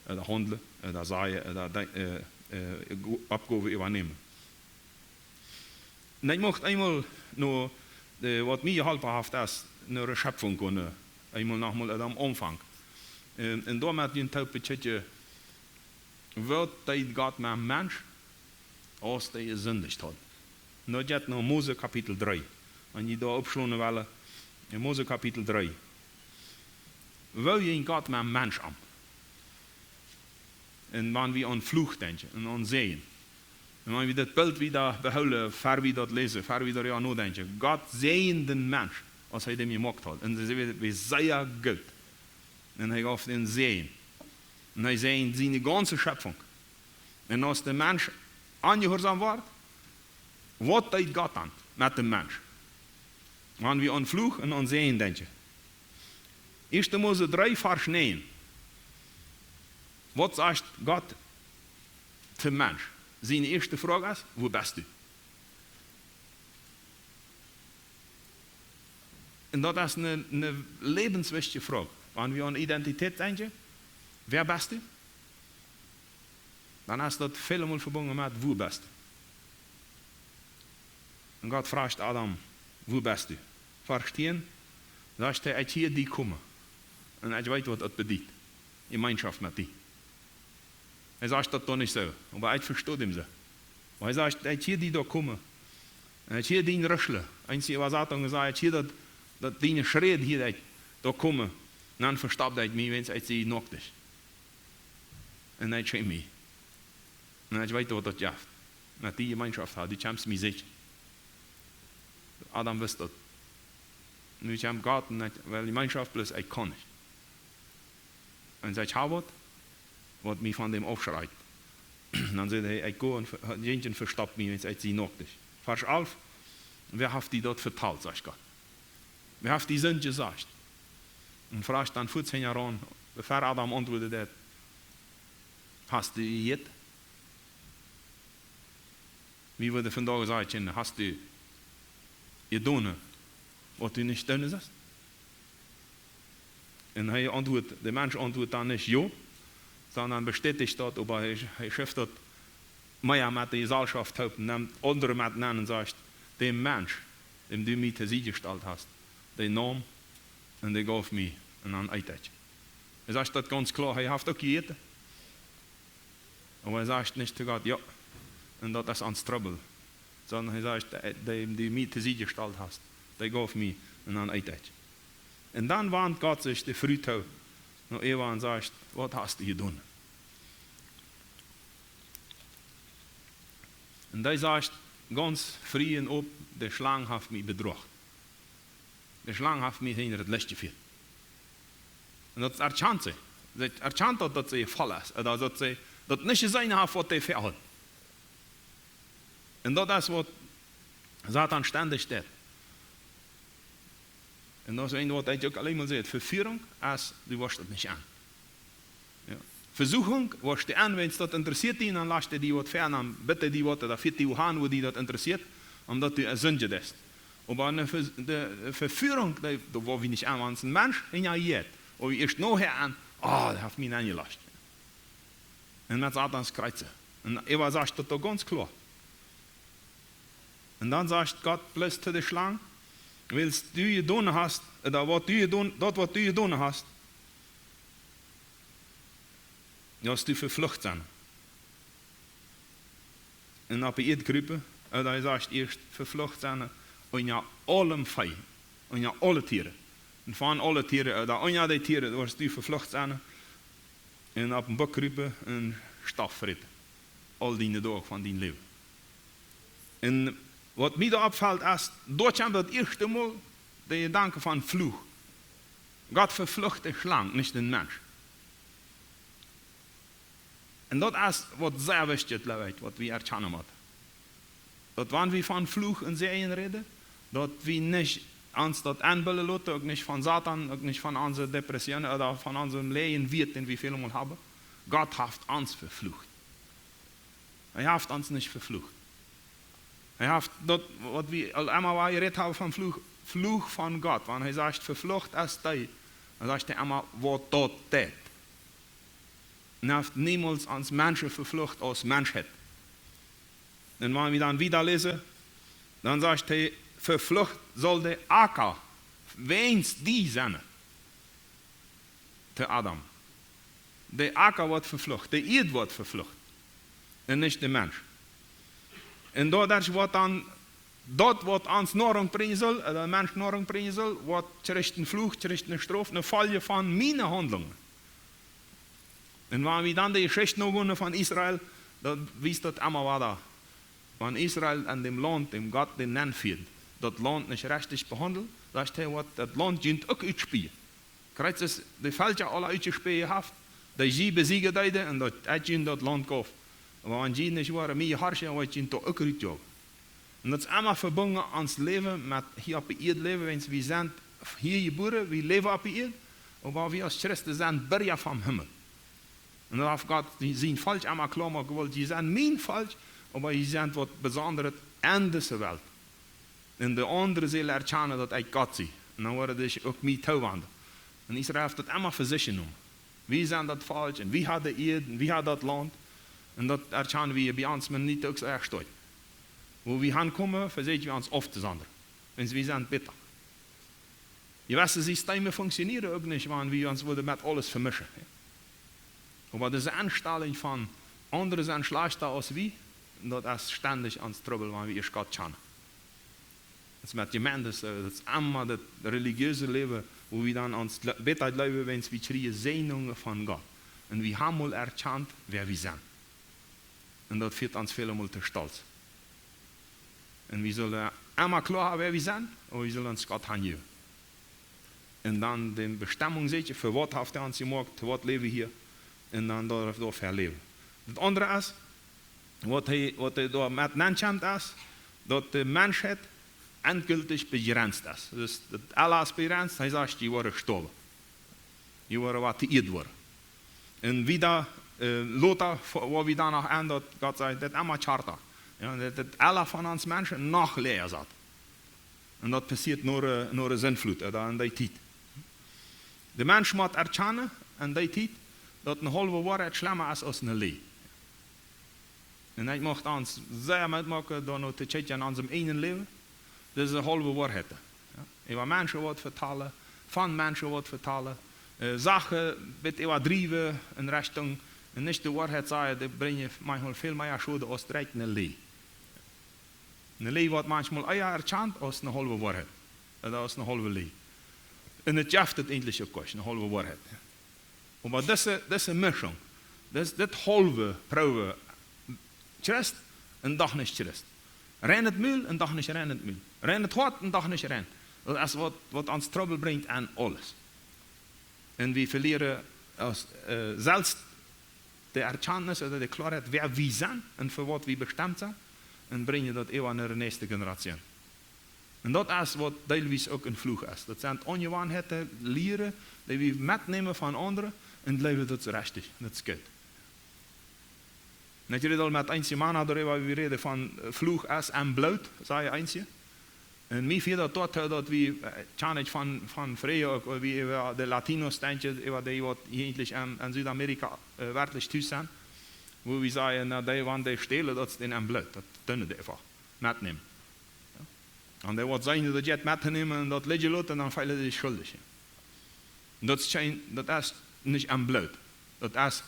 Äh, daut haundlen, äh, daut sajen, äh, daut de-, äh, äh, Go- Oppgow äwanämen. Un ekj mucht eemol no, äh, waut mie jeholpen haft, es no de Schepfunk gonen, eemol noch mol aum Aunfank. Ähm, un doamet een Toop bekjikjen, waut deed Gott met Mensch, aus dee jesindicht haud. Un daut jeit no Mose Kapitel dree. Wan jie doa oppschlonen wellen, en Mose Kapitel dree. Woo jinkj Gott met Mensch om? Un wan wie aun Fluch denkjen un aun Säajen. Un wan wie daut Bilt wada behoolen, ver wie daut läsen, ver wie doaräwa nodenkjen. Gott säajend dän Mensch, aus hee dän jemoakt haud. Un see wia, wia sea goot. Un hee jeef dän Säajen. Un hee säajend siene gaunze Schepfunk. Un aus de Mensch onjehuarsaum wort, waut deed Gott dan met dän Mensch? Wan wie aun Fluch un aun Säajen denkjen. Ieeschte Mose dree, Varsch näajen. Waut sajcht Gott to Mensch? Siene ieeschte Froag es: "Wua best du?" Un daut es eene, eene läwenswichtje Froag. Wan wie aun Identität denkjen, wäa best du? Dan es daut väl mol vebungen met: "Wua best du?" Un Gott fruacht Adam: "Wua best du?" Varsch tieen, sajcht hee: "Ekj hia die komen. Un ekj weet, waut daut bediet. Jemeenschoft met die." Hee sajcht daut doch nich soo, oba ekj vesto däm soo. Oba hee sajcht: "Ekj hia die doa komen. Un ekj hia dien Ruschlen." Eenje Äwasatunk sajcht: "Ekj hia daut, daut diene Schräd hia, ekj doa komen." Un dan vestopp ekj mie, wiels ekj sie noakjt. Un ekj schäm mie. Un ekj weet, waut daut jeft. Met die Jemeenschoft haben, du kjemst mie secha. Adam wist daut. Nu kjemt Gott un ekj well Jemeenschoft, bloos ekj kaun nich. Un sajcht: "Hab waut, waut mie von däm aufschreit." Dan sajcht hee: "Ekj go un ve-, jinkj un vestopp mie, wiels ekj sie noakjt." Varsch alf: "Wäa haft die daut vetalt?", sajcht Gott. "Wäa haft die Sind jesajcht?" Un fruacht dan fuaz hinjaraun, bevor Adam auntwuaden deed: "Hast du jejäten?" Wie woat vondoag jesajcht: "Hast du jedonen, waut du nich doonen sust?" Un hee auntwuat, de Mensch auntwuat dan nich jo, sonda bestäticht daut, oba hee, hee schuft daut mea met de Jeselschoft toop un nemt aundre met nenn un sajcht: "Dän Mensch, dän du mie to Sied jestalt hast, dän neem un dän jeef mie, un dan eet ekj." Hee sajcht daut gaunz kloa, hee haft uk jejäten. Oba hee sajcht nich to Gott: "Jo, un daut es ons Trubbel." Sonda hee sajcht: "Dän, dän du mie to Sied jestalt hast, dän jeef mie, un dan eet ekj." Un dan want Gott sikj de Fru too, no Eva, un sajcht: "Waut hast du jedonen?" Un dee sajcht gaunz frie un op: "De Schlang haft mie bedroagen. De Schlang haft mie hinja daut Licht jefieet." Un daut erkjant see. See erkjant daut, daut see jefollen es. Ooda daut see daut nich jeseenen haft, waut dee väahaud. Un daut es, waut Soton stendich deit. Un daut es een Wuat, daut ekj uk aulemol saj: Veführung es, du woascht daut nich aun. Jo. Vesuchung woascht du aun, wan daut interessieet die, dan lat dee die waut väa, dan bät dee die waut, ooda fieet die han, wua die daut interessieet, omdaut du eene Sind deist. Oba eene Ve-, de Veführung, dee, doa woa wie nich aun, wan een Mensch hinjajeit, wua wie ieescht nohäa aun: "Oh, dee haft mie aunjeloscht." Un met Soton kjrieen see. Un Eva sajcht daut doch gaunz kloa. Un dan sajcht Gott bloos to de Schlang: "Wiels du jedonen hast, ooda waut du jedonen, daut waut du jedonen hast, daut du veflucht best." Un oppe Ieed krupen, ooda hee sajcht ieescht: "Veflucht best du unja aulem Vee, unja aule Tieren. Un von aule Tieren, ooda unja de Tieren, woascht du veflucht sennen. Un opp een Buck krupen un Stoff fräten. Aul diene Doag von dien Läwen." Un waut mie doa oppfelt es, doa kjemt daut ieeschte Mol de Jedanke von Fluch. Gott veflucht de Schlang, nich dän Mensch. Un daut es waut sea wichtich, jleew ekj, waut wie erkjanen motten. Daut wan wie von Fluch un Säajen räden, daut wie nich ons daut enbillen loten, uk nich von Soton, uk nich von onse Depression ooda von onsem läajen Wieet, dän wie väl mol haben. Gott haft ons veflucht. Hee haft ons nich veflucht. Hee haft daut, waut wie aul emma jerät haben von Fluch, Fluch von Gott. Wan hee sajcht: "Veflucht es dee", dan sajcht hee emma, waut daut deit. Un haft niemols ons Menschen veflucht aus Menschheit. Un wan wie dan wieda läsen, dan sajcht hee: "Veflucht saul de Acka wäajens die sennen." To Adam. De Acka woat veflucht, de Ieed woat veflucht. Un nich de Mensch. Un doaderch woat dan daut, waut ons Noarunk brinjen saul, äh, de Mensch Noarunk brinjen saul, woat kjricht een Fluch, kjricht eene Strof, eene Folje von miene Haundlungen. Un wan wie dan de Jeschicht nogonen von Israel, dan wiest daut emma wada. Wan Israel en däm Launt, däm Gott dee nenfieed, daut Launt nich rajcht behaundelt, sajcht hee, woat daut Launt junt uk utspäajen. Krakjt soo aus de Velkja aula utjespäajen haft, dee jie besieejen deeden un daut ekj junt daut Launt jeef. Oba wan jie nich woaren mie jehorchen, woa ekj junt doa uk utjoagen. Un daut es emma vebungen aun ons Läwen met hia oppe Ieed läwen, wiels wie sent hia jebuaren, wie läwen oppe Ieed, oba wie aus Christen sent Birja vom Himmel. Un daut haft Gott die, sien Volkj emma kloa jemoakt: "Jie sent mien Volkj, oba jie sent waut Besondret en dise Welt." Un de aundre sellen erkjanen daut ekj Gott sie. Un dan woaren dee uk mie toowendlen. Un Israel haft daut emma fa sikj jenomen. Wie sent daut Volkj un wie haben de Ieed un wie haben daut Launt. Un daut erkjanen wie bie ons Mennoniten uk soo ieescht. Wua wie hankomen, vesieekjen wie ons auftosennen. Wiels wie sent bitta. Jewesse Systemen funktionieren uk nich, wan wie ons wudden met aules vemischen. Oba dise Enstalunk von aundre sent schlajchta aus wie, daut es stendich ons Trubbel, wan wie ieescht Gott kjanen. Daut es met Jemeenten, äh, daut es emma daut relijeese Läwen, wua wie dan ons jle-, bitta jleewen, wiels wie kjrieen Säajnungen von Gott. Un wie haben mol erkjant, wäa wie sent. Un daut fieet ons välemol to Stolz. Un wie sellen emma kloa haben, wäa wie sent, oba wie sellen ons Gott hanjäwen. Un dan de Bestemmung seenen, fa waut haft hee ons jemoakt, fa waut läwen wie hia. Un dan doa, doafäa läwen. Daut aundre es, waut hee, waut hee doa met nenkjemt, es, daut de Menschheit endgültig bejrenzt es. Dus daut aules bejrenzt, hee sajcht, jie woaren stoawen. Jie woaren waut to Ieed woaren. Un wieda, äh, lota, wo-, wua wie dan noch aun daut Gott sajcht, daut emma kjarta. Jo, daut, daut aules von ons Menschen noch läaja sat. Un daut passieet no de, no de Sintflut, äh, doa en dee Tiet. De Mensch mott erkjanen en dee Tiet, daut eene haulwe Woarheit schlemma es aus eene Läaj. Un ekj mucht ons sea metmoaken, doano to kjikjen en ons eejnet Läwen. Dise haulwe Woarheiten. Jo? Äwa Menschen waut vetalen, von Menschen waut vetalen, äh, Sachen met äwadriewen en Rechtunk, un nich de Woarheit sajen, dee brinjen maunchmol väl mea Schoden aus direkt eene Läaj. Eene Läaj woat maunchmol ea erkjant aus eene haulwe Woarheit. Äh, aus eene haulwe Läaj. Un et jeft et eejentlich uk nich, eene haulwe Woarheit. Oba dise, dise Mischung, dis, dit haulwe proowen Christ un doch nich Christ. Reinet Mul un doch nich reinet Mul. Reinet Hoat un doch nich rein. Daut es waut, waut ons Trubbel brinjt aun aules. Un wie velieren ons, äh, selfst de Erkjantnis ooda de Kloaheit, wäa wie sent un fa waut wie bestemt sent, un brinjen daut äwa no de näakjste Generation. Un daut es waut deelwies uk een Fluch es. Daut sent Aunjewanheiten, Lieren, dee wie metnämen von aundre un jleewen, daut es rajcht, daut es goot. Un ekj räd aul met eenje Mana doaräwa, wie räden von, äh, Fluch es em Bloot, sajen eenje. Un mie fieed daut doatoo, daut wie, äh, kjan ekj von, von freeha uk, woo wie äwa de Latinos denkjen, äwa dee waut hia eejentlich en, en Südamerika, äh, werkjlich tus sent, wua wie sajen, na, dee, wan dee stälen, daut es dän em Bloot, daut doonen dee eefach metnämen. Jo? Un dee waut seenen, daut jeit mettonämen un daut lidjen loten, dan feelen dee sikj schuldich. Un daut es kjeen, daut es nich em Bloot. Daut es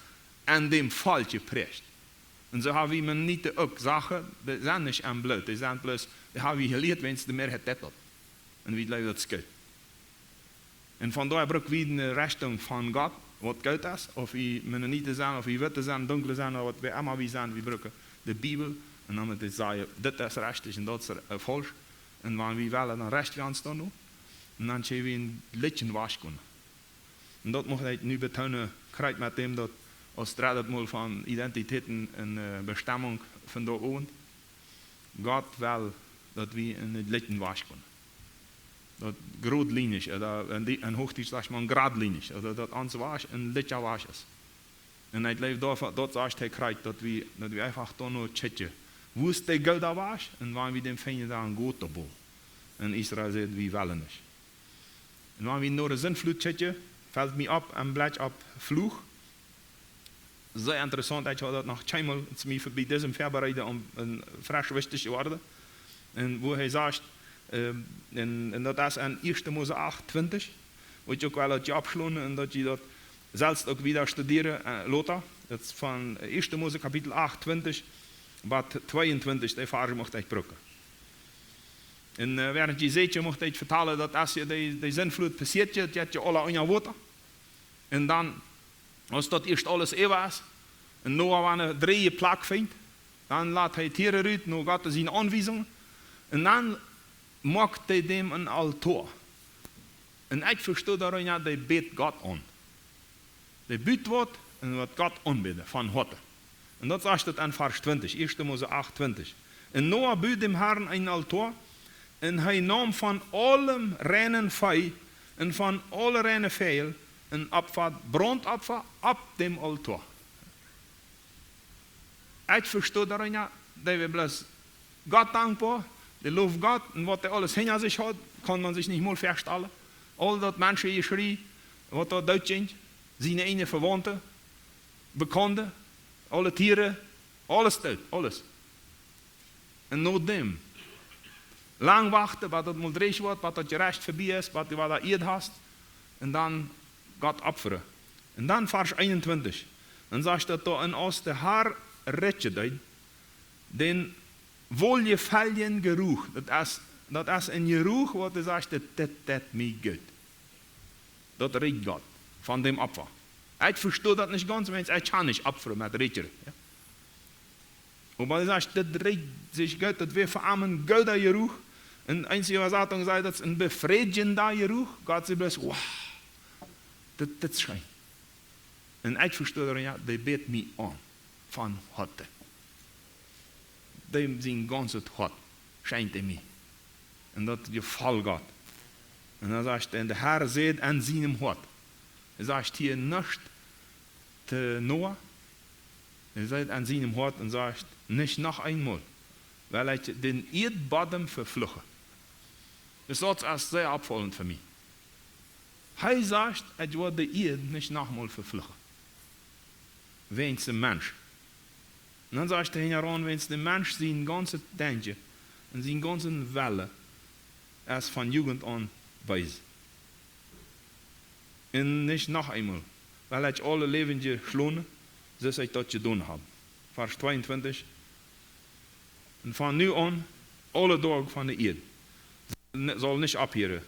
en däm Volkj jepräacht. Un soo haben wie Mennoniten uk Sachen, dee sent nich em Bloot, dee sent bloos, dee haben wie jelieet, wiels de Mearheit deit daut. Un wie jleewen, daut es goot. Un von doa bruck wie eene Rechtunk von Gott, waut goot es, auf wie Mennoniten sent, auf wie Witte sent, Dunkle sent, ooda waut wie emma wie sent, wie brucken de Bibel, un dan mott wie sajen, dit es rajcht un daut es, äh, faulsch. Un wan wie wellen, dan rechten wie ons doano. Un dan kjenn wie een bät wajchkomen. Un daut mucht ekj nu betoonen, krakjt met däm daut aus dreddet Mol von Identität un, äh, Bestemmung von doa owent. Gott well, daut wie en daut Licht wajchkomen. Daut grootlienich, ooda en die, en Huachdietsch sajcht maun gradlienich, ooda daut ons Wajch een lichta Wajch es. Un ekj jleew, daut, daut sajcht hee krakjt, daut wie, daut wie eefach doano kjikjen, woo es de goode Wajch, un wan wie dän finjen, dan goot doabie. Un Israel sajcht, wie wellen nich. Un wan wie no de Sintflut kjikjen, felt mie opp, een bät opp Fluch. sea interessaunt, ekj haud daut noch kjeenmol, es mie bie disem Väabereiden om, om fresch wichtich jeworden. Un woo hee sajcht, ähm, un, un daut es en Ieeschte Mose acht twintich, woo ekj uk well daut jie oppschlonen un daut jie daut selfst uk wieda studieren, äh, lota. Daut es von Ieeschte Mose Kapitel acht twintich bat tweeuntwintich, dee Varsch mucht ekj brucken. Un, äh, wäarent jie sitjen, mucht ekj vetalen, daut aus je dee, dee Sintflut passieet, jeit je aula unja Wota. Un dan, aus daut ieescht aules äwa es, un Noah wua eene dreeje Plak finjt, dan lat hee Tieren rut, no Gott siene Aunwiesungen, un dan moakt hee däm een Altoa. Un ekj vesto doarunja, dee bät Gott aun. Dee but waut un woat Gott aunbäden von Hoaten. Un daut sajcht et en Varsch twintich, Ieeschte Mose acht twintich. Un Noah bud däm Harn een Altoa, un hee neem von aulem reinen Vee un von aule reine Väajel un opfad Brauntopfa opp däm Altoa. Ekj vesto doarunja, dee wia bloos Gott dankboa, dee loowd Gott, un waut hee aules hinja sikj haud, kaun maun sikj nich mol väastalen. Aul daut Menschenjeschrie, waut doa doot jinkj, siene eejne Vewaunte, Bekaunde, aule Tieren, aules doot, aules. Un no däm, lang wachten, bat daut mol dreech woat, bat daut Jerecht verbie es, bat du wada Ieed hast, un dan Gott opfren. Un dan Varsch eenuntwintich, dan sajcht daut doa: Un aus de Har rikjen deed, dän wohlgefälligen Jeruch, daut es, daut es een Jeruch, waut hee sajcht, daut, daut, daut mie goot. Daut rikjt Gott von däm Opfa. Ekj vesto daut nich gaunz, wiels ekj kaun nich opfren met Rikjen. Jo? Oba hee sajcht, daut rikjt sikj goot, daut wia fa am een gooda Jeruch. Un eene Äwasatunk sajcht, daut es een befriedjenda Jeruch. Gott sajcht bloos: Wow, daut, daut es scheen. Un ekj vesto doarunja, dee bät mie aun von Hoaten. Dee sien gaunzet Hoat schenkjt hee mie. Un daut jefoll Gott. Un dan sajcht hee: Un de Har säd en sienem Hoat. Hee sajcht hia nuscht to Noah. Hee säd en sienem Hoat un sajcht: Nich noch eemol well ekj dän Ieedbodem vefluchen. Daut es sea oppfaulent fa mie. Hee sajcht: Ekj woa de Ieed nich noch mol vefluchen. Wäajens däm Mensch. Un dan sajcht hee hinjaraun: Wäajens de Mensch sien gaunzet Denkjen un sien gaunzen Wellen es von Jugent aun bees. Un nich noch eemol well ekj aule Läwendje schlonen, soo aus ekj daut jedonen hab. Varsch tweeuntwintich. Un von nu aun, aule Doag von de Ieed, ne-, saul nich opphieren.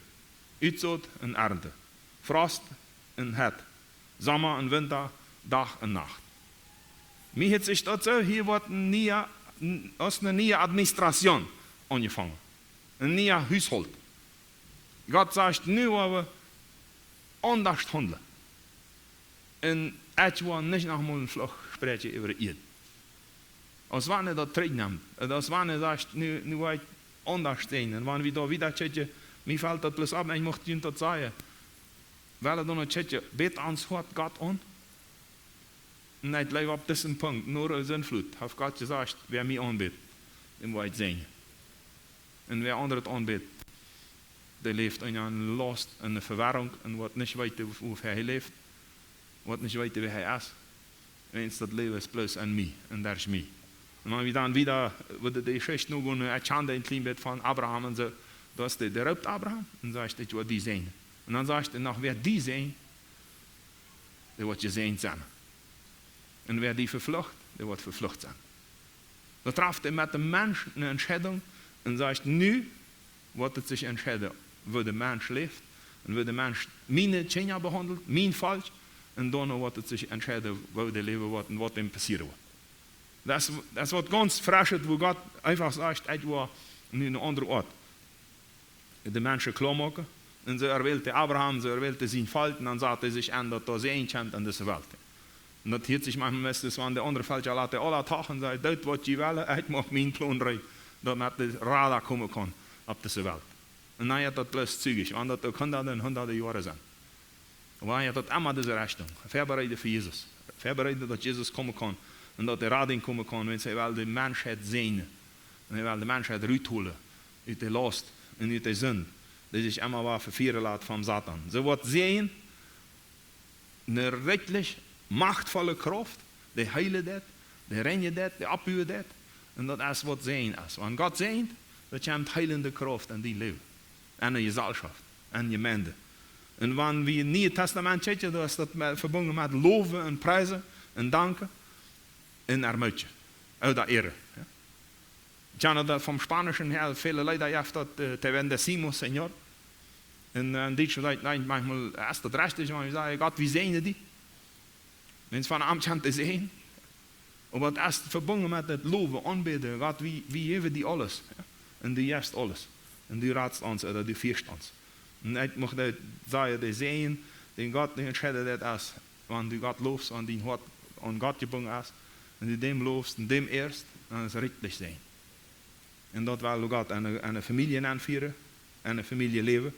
Utsaut un Arnten, Frost un Hett, Somma un Winta, Dach un Nacht. Mie hieet sikj daut soo, hia woat een niea, n-, aus eene niee Administration aunjefongen. Een niea Hushault. Gott sajcht: Nu woa wie aundasch haundlen. Un ekj woa nich noch mol een Fluch spräakjen äwa de Ieed. Aus wan hee daut trigjnemt. Aus wan hee sajcht: Nu, nu woa ekj aundasch sennen. Un wan wie doa wieda kjikjen, mie felt daut bloos opp, ekj mucht junt daut sajen. Well wie dan noch kjikjen, bät ons Hoat Gott aun? Un ekj jleew, opp disen Punkt, no de Sintflut, haft Gott jesajcht: Wäa mie aunbät, däm woa ekj säajnen. Un wäa aundret aunbät, dee läft en eene Laust, eene Vewarrunk, un woat nich weeten, woo, woo hee läft, woat nich weeten, wäa hee es. Wiels daut Läwen es bloos en mie un derch mie. Un wan wie dan wieda, woo de, de Jeschicht nu gonen, ekj kjan een kjlien bät von Abraham un soo, daut de, dee roopt Abraham un sajcht: Ekj woa die säajnen. Un dan sajcht hee noch: Wäa die säajent, dee woat jesäajent sennen. Un wäa die veflucht, dee woat veflucht sennen. Dan traft hee met däm Mensch eene Entscheidunk un sajcht: Nu woat et sikj entscheiden, woo de Mensch läft un woo de Mensch miene Kjinja behaundelt, mien Volkj, un dan woat et sikj entscheiden, woo dee läwen woat un waut däm passieren woat. Daut es, daut es waut gaunz Fresches, woo Gott eefach sajcht: Ekj woa nu eene aundre Oat de Menschen kloa moaken. Un soo erwählt hee Abraham, soo erwählt hee sien Volkj, un dan sat hee sikj aun, daut doa Säajen kjemt aun dise Welt. Un daut hieet sikj maunchmol meist, wan de aundre Velkja lat hee aula toch un säd: Doot waut jie wellen, ekj moak mien Plon reed, daut met de Rada komen kaun opp dise Welt. Un dan jeit daut bloos zügich, wan daut uk hundade un hundade Joaren sent. Oba hee haud daut emma dise Rechtunk. Väabereiden fa Jesus. Väabereiden, daut Jesus komen kaun. Un daut de Radunk komen kaun, wiels hee well de Menschheit säajnen. Un hee well de Menschheit ruthoolen ut de Laust un ut de Sind, dee sikj emma wada vefieren lat von Soton. Soo woat Säajen eene rikjlich machtvolle Krauft, Dee heelen deit, dee reinjen deit, dee oppbuen deit. Un daut es waut Säajen es. Wan Gott säajent, dan kjemt heelende Krauft en dien Läwen, en de Jeselschoft, en Jemeent. Un wan wie Niee Tastament kjikjen, dan es daut met, vebungen met lowen un priesen un danken un ermuntren. Ooda ehren. Jo? Ekj kjan daut vom Spanischen häa, väle Leeda jeft daut, äh, Te bendecimos, Señor. Un, äh, en Dietsch sajcht eena maunchmol, es daut rajcht, wan wie sajen: Gott, wie säajnen die. Wan eena von am kjemt, es een. Oba daut es vebungen met daut lowen, aunbäden. Gott, wie, wie jäwen die aules. Jo? Un du jefst aules. Un du ratst ons, ooda du fieescht ons. Un ekj mucht daut sajen, de Säajen, dän Gott, dee entscheidt daut es, wan du Gott lofst, wan dien Hoat aun Gott jebungen es, un du däm lofst un däm ehrst, dan es et rikjlich Säajen. Un daut well Gott en de, en de Famielje aunfieren, en de Famieljeläwen.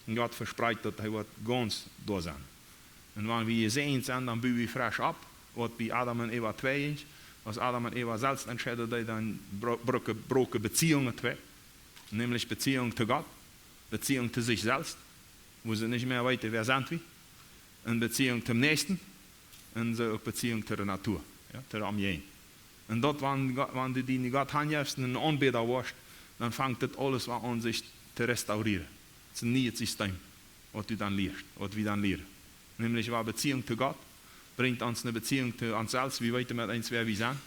Un Gott vesprajcht, daut hee woat gaunz doa sennen. Un wan wie jesäajent sent, dan buen wie fresch opp, waut bie Adam un Eva twei jinkj. Aus Adam un Eva selfst entscheiden deeden, dan bro-, broken, broken Beziehungen twei. Nämlich Beziehung to Gott, Beziehung to sikj selfst, wua see nich mea weeten, wäa sent wie. Un Beziehung toom Näakjsten, un soo uk Beziehung to de Natua, jo, to de Omjäajent. Un daut, wan Go-, wan du die nu Gott hanjefst un een Aunbäda woascht, dan fangt daut aules aun, sikj to restaurieren. Et es een nieet System, waut du dan lieescht, waut wie dan lieren. Nämlich, wan Beziehung to Gott brinjt ons eene Beziehung to ons selfst, wie weeten met eent, wäa wie sent,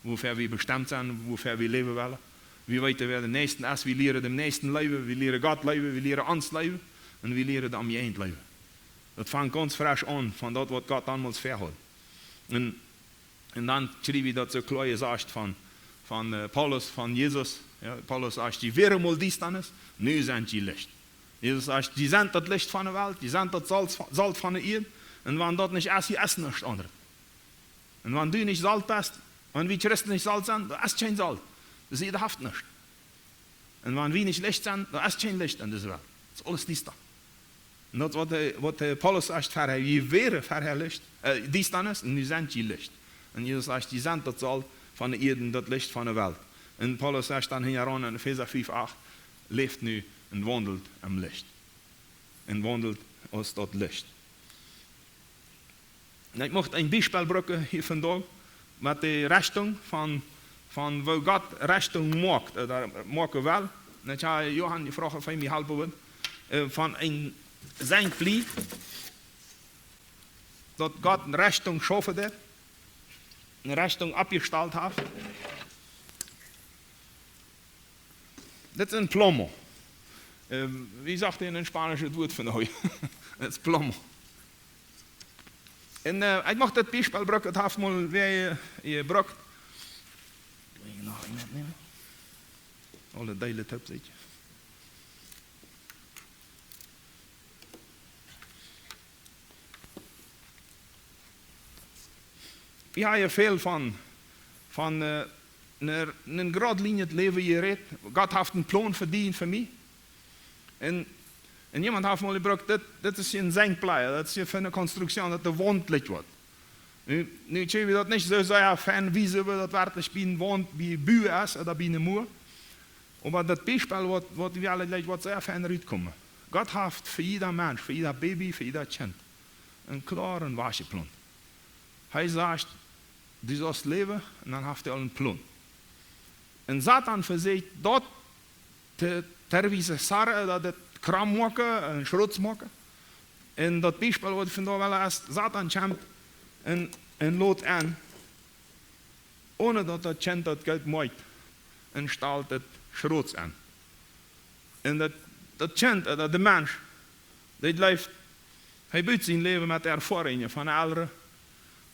wuafäa wie bestemt sent, wuafäa wie läwen wellen. Wie weeten, wäa de Näakjste es, wie lieren dän Näakjsten leewen, wie lieren Gott leewen, wie lieren ons leewen un wie lieren de Omjäajent leewen. Daut fangt gaunz fresch aun, von daut, waut Gott dan mol väahaud. Un, un dan kjrie wie daut soo kloa jesajcht von, von, äh, Paulus, von Jesus. Jo, Paulus sajcht: Jie wieren mol Diestanis, nu sent jie Licht. Jesus sajcht: Jie sent daut Licht von de Welt, jie sent daut Solt, Solt von de Ieed. Un wan daut nich es, hia es nuscht aundret. Un wan du nich Solt best, wan wie Christen nich Solt sent, dan es kjeen Solt. De Ieed haft nuscht. Un wan wie nich Licht sent, dan es kjeen Licht en dise Welt. Daut es aules diesta. Un daut, waut de, waut de Paulus sajcht: Verhäa, jie wieren verhäa Licht, äh, Diestanis, un nu sent jie Licht. Un Jesus sajcht: Jie sent daut Solt von de Ieed, daut Licht von de Welt. Un Paulus sajcht dan hinjaraun en Efeesa fiew acht: Läft nu un waundelt em Licht. Un waundelt aus daut Licht. Un ekj mucht een Biespel brucken hia vondoag met de Rechtunk von, von woo Gott Rechtunk moakt, äh, doa moaken well. Un ekj hab Johan jefroacht, auf hee mie halpen wudd, äh, von een Senkjblie, daut Gott eene Rechtunk schaufen deed, eene Rechtunk oppjestalt haft. Dit es een plomo. Äh, wie sajcht eena en Spanisch daut Wuat fa nu? Daut es plomo. Un, äh, ekj mucht daut Biespel brucken, daut haft mol wäa je-, jebrukt. Ekj well noch een metnämen. Aule Deelen toop, seet jie. Wie haben hia väl von, von, äh, een, een gradlinijet Läwen jerät. Gott haft een Plon fa die un fa mie. Un, un jemaunt haft mol jebrukt: Dit, dit es een Senkjblie, daut es hia fa eene Konstruktion, daut de Waunt licht woat. Nu, nu kjenn wie daut nich soo sea fein wiesen, woo daut werkjlich bie eene Waunt, bie Buen es ooda bie eene Mua. Oba daut Biespel, waut, waut wie aule jlikj, waut sea fein rutkomen. Gott haft fa jieda Mensch, fa jieda Baby, fa jieda Kjint een kloaren Wajch jeplant. Hee sajcht: Du saust läwen, un dan haft hee aul een Plon. Un Soton vesieekjt daut to, to wiesen, daut daut krom moaken un schrot moaken. Un daut Biespel, waut ekj vondoag well, es: Soton kjemt un, un lot aun, onen daut daut Kjint daut Gott moakt, un stalt daut schrot aun. Un daut, daut Kjint, äh, daut de Mensch, dee jleeft, hee but sien Läwen met de Erfoarungen von de Elren,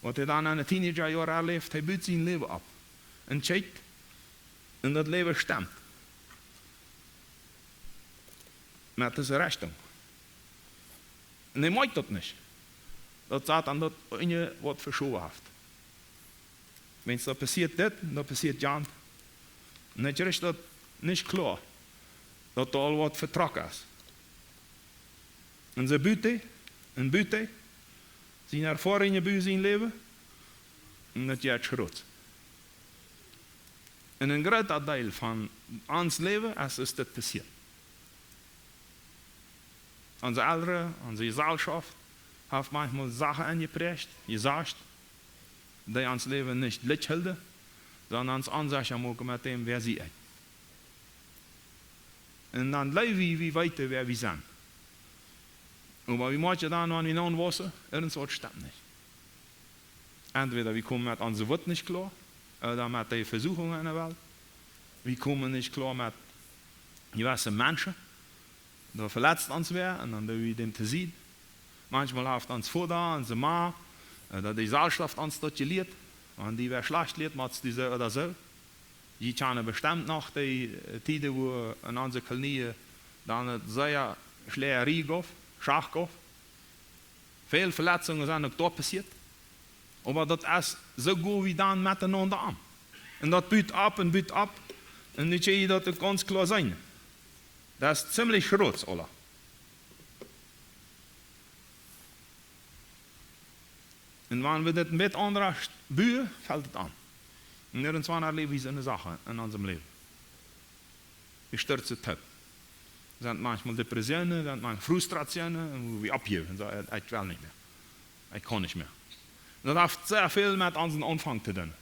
waut hee dan en de Teenagerjoaren erläft, hee but sien Läwen opp. Un kjikjt, un daut Läwen stemt met dise Rechtunk. Un hee moakt daut nich, daut Soton daut enne waut veschowen haft. Wan daut passieet dit, un daut passieet jant. Un hee kjricht daut nich kloa, daut doa aul waut vetrocken es. Un soo but hee, un but hee, siene Erfoarungen buen sien Läwen, un daut jeit schrot. Un een groota Deel von ons Läwen es, es dit passieet. Onse Elren, onse Jeselschoft haft maunchmol Sachen aunjepräacht, jesajcht, dee ons Läwen nich jlikj hilden, sonda ons onsecha moaken met däm, wäa sie ekj. Un dan jleew wie, wie weeten, wäa wie sent. Oba wie moakjen dan, wan wie nohn wausen, irjentwaut stemt nich. Entwäda wie komen met onse Wut nich kloa, ooda met de Vesuchungen enne Welt. Wie komen nich kloa met jewesse Menschen. Doa veletzt ons wäa un dan doo wie däm to Sied. Maunchmol haft ons Voda, onse Ma, äh, daut de Jesellschoft ons daut jelieet. Wan die wäa schlajcht lieet, motst du soo ooda soo. Jie kjanen bestemt noch dee, äh, Tieden, wua en onse Kolonien dan et sea Schläajarie gauf, Schach gauf. Väl Veletzungen sent uk doa passieet. Oba daut es soo goot wie dan metenaunda om. Un daut but opp un but opp. Un nu kjenn jie daut uk gaunz kloa seenen. Daut es ziemlich groot, aula. Un wan wie dit een bät aundasch buen, felt et aun. Un irjentwan erläwen wie soone Sachen en onsem Läwen. Wie stierzen toop. Sent maunchmol Depressionen, sent maunchmol Frustrationen, un wua wie oppjäwen un sajen: "Ekj well nich mea. Ekj kaun nich mea." Un daut haft sea väl met onsen Aunfank to doonen.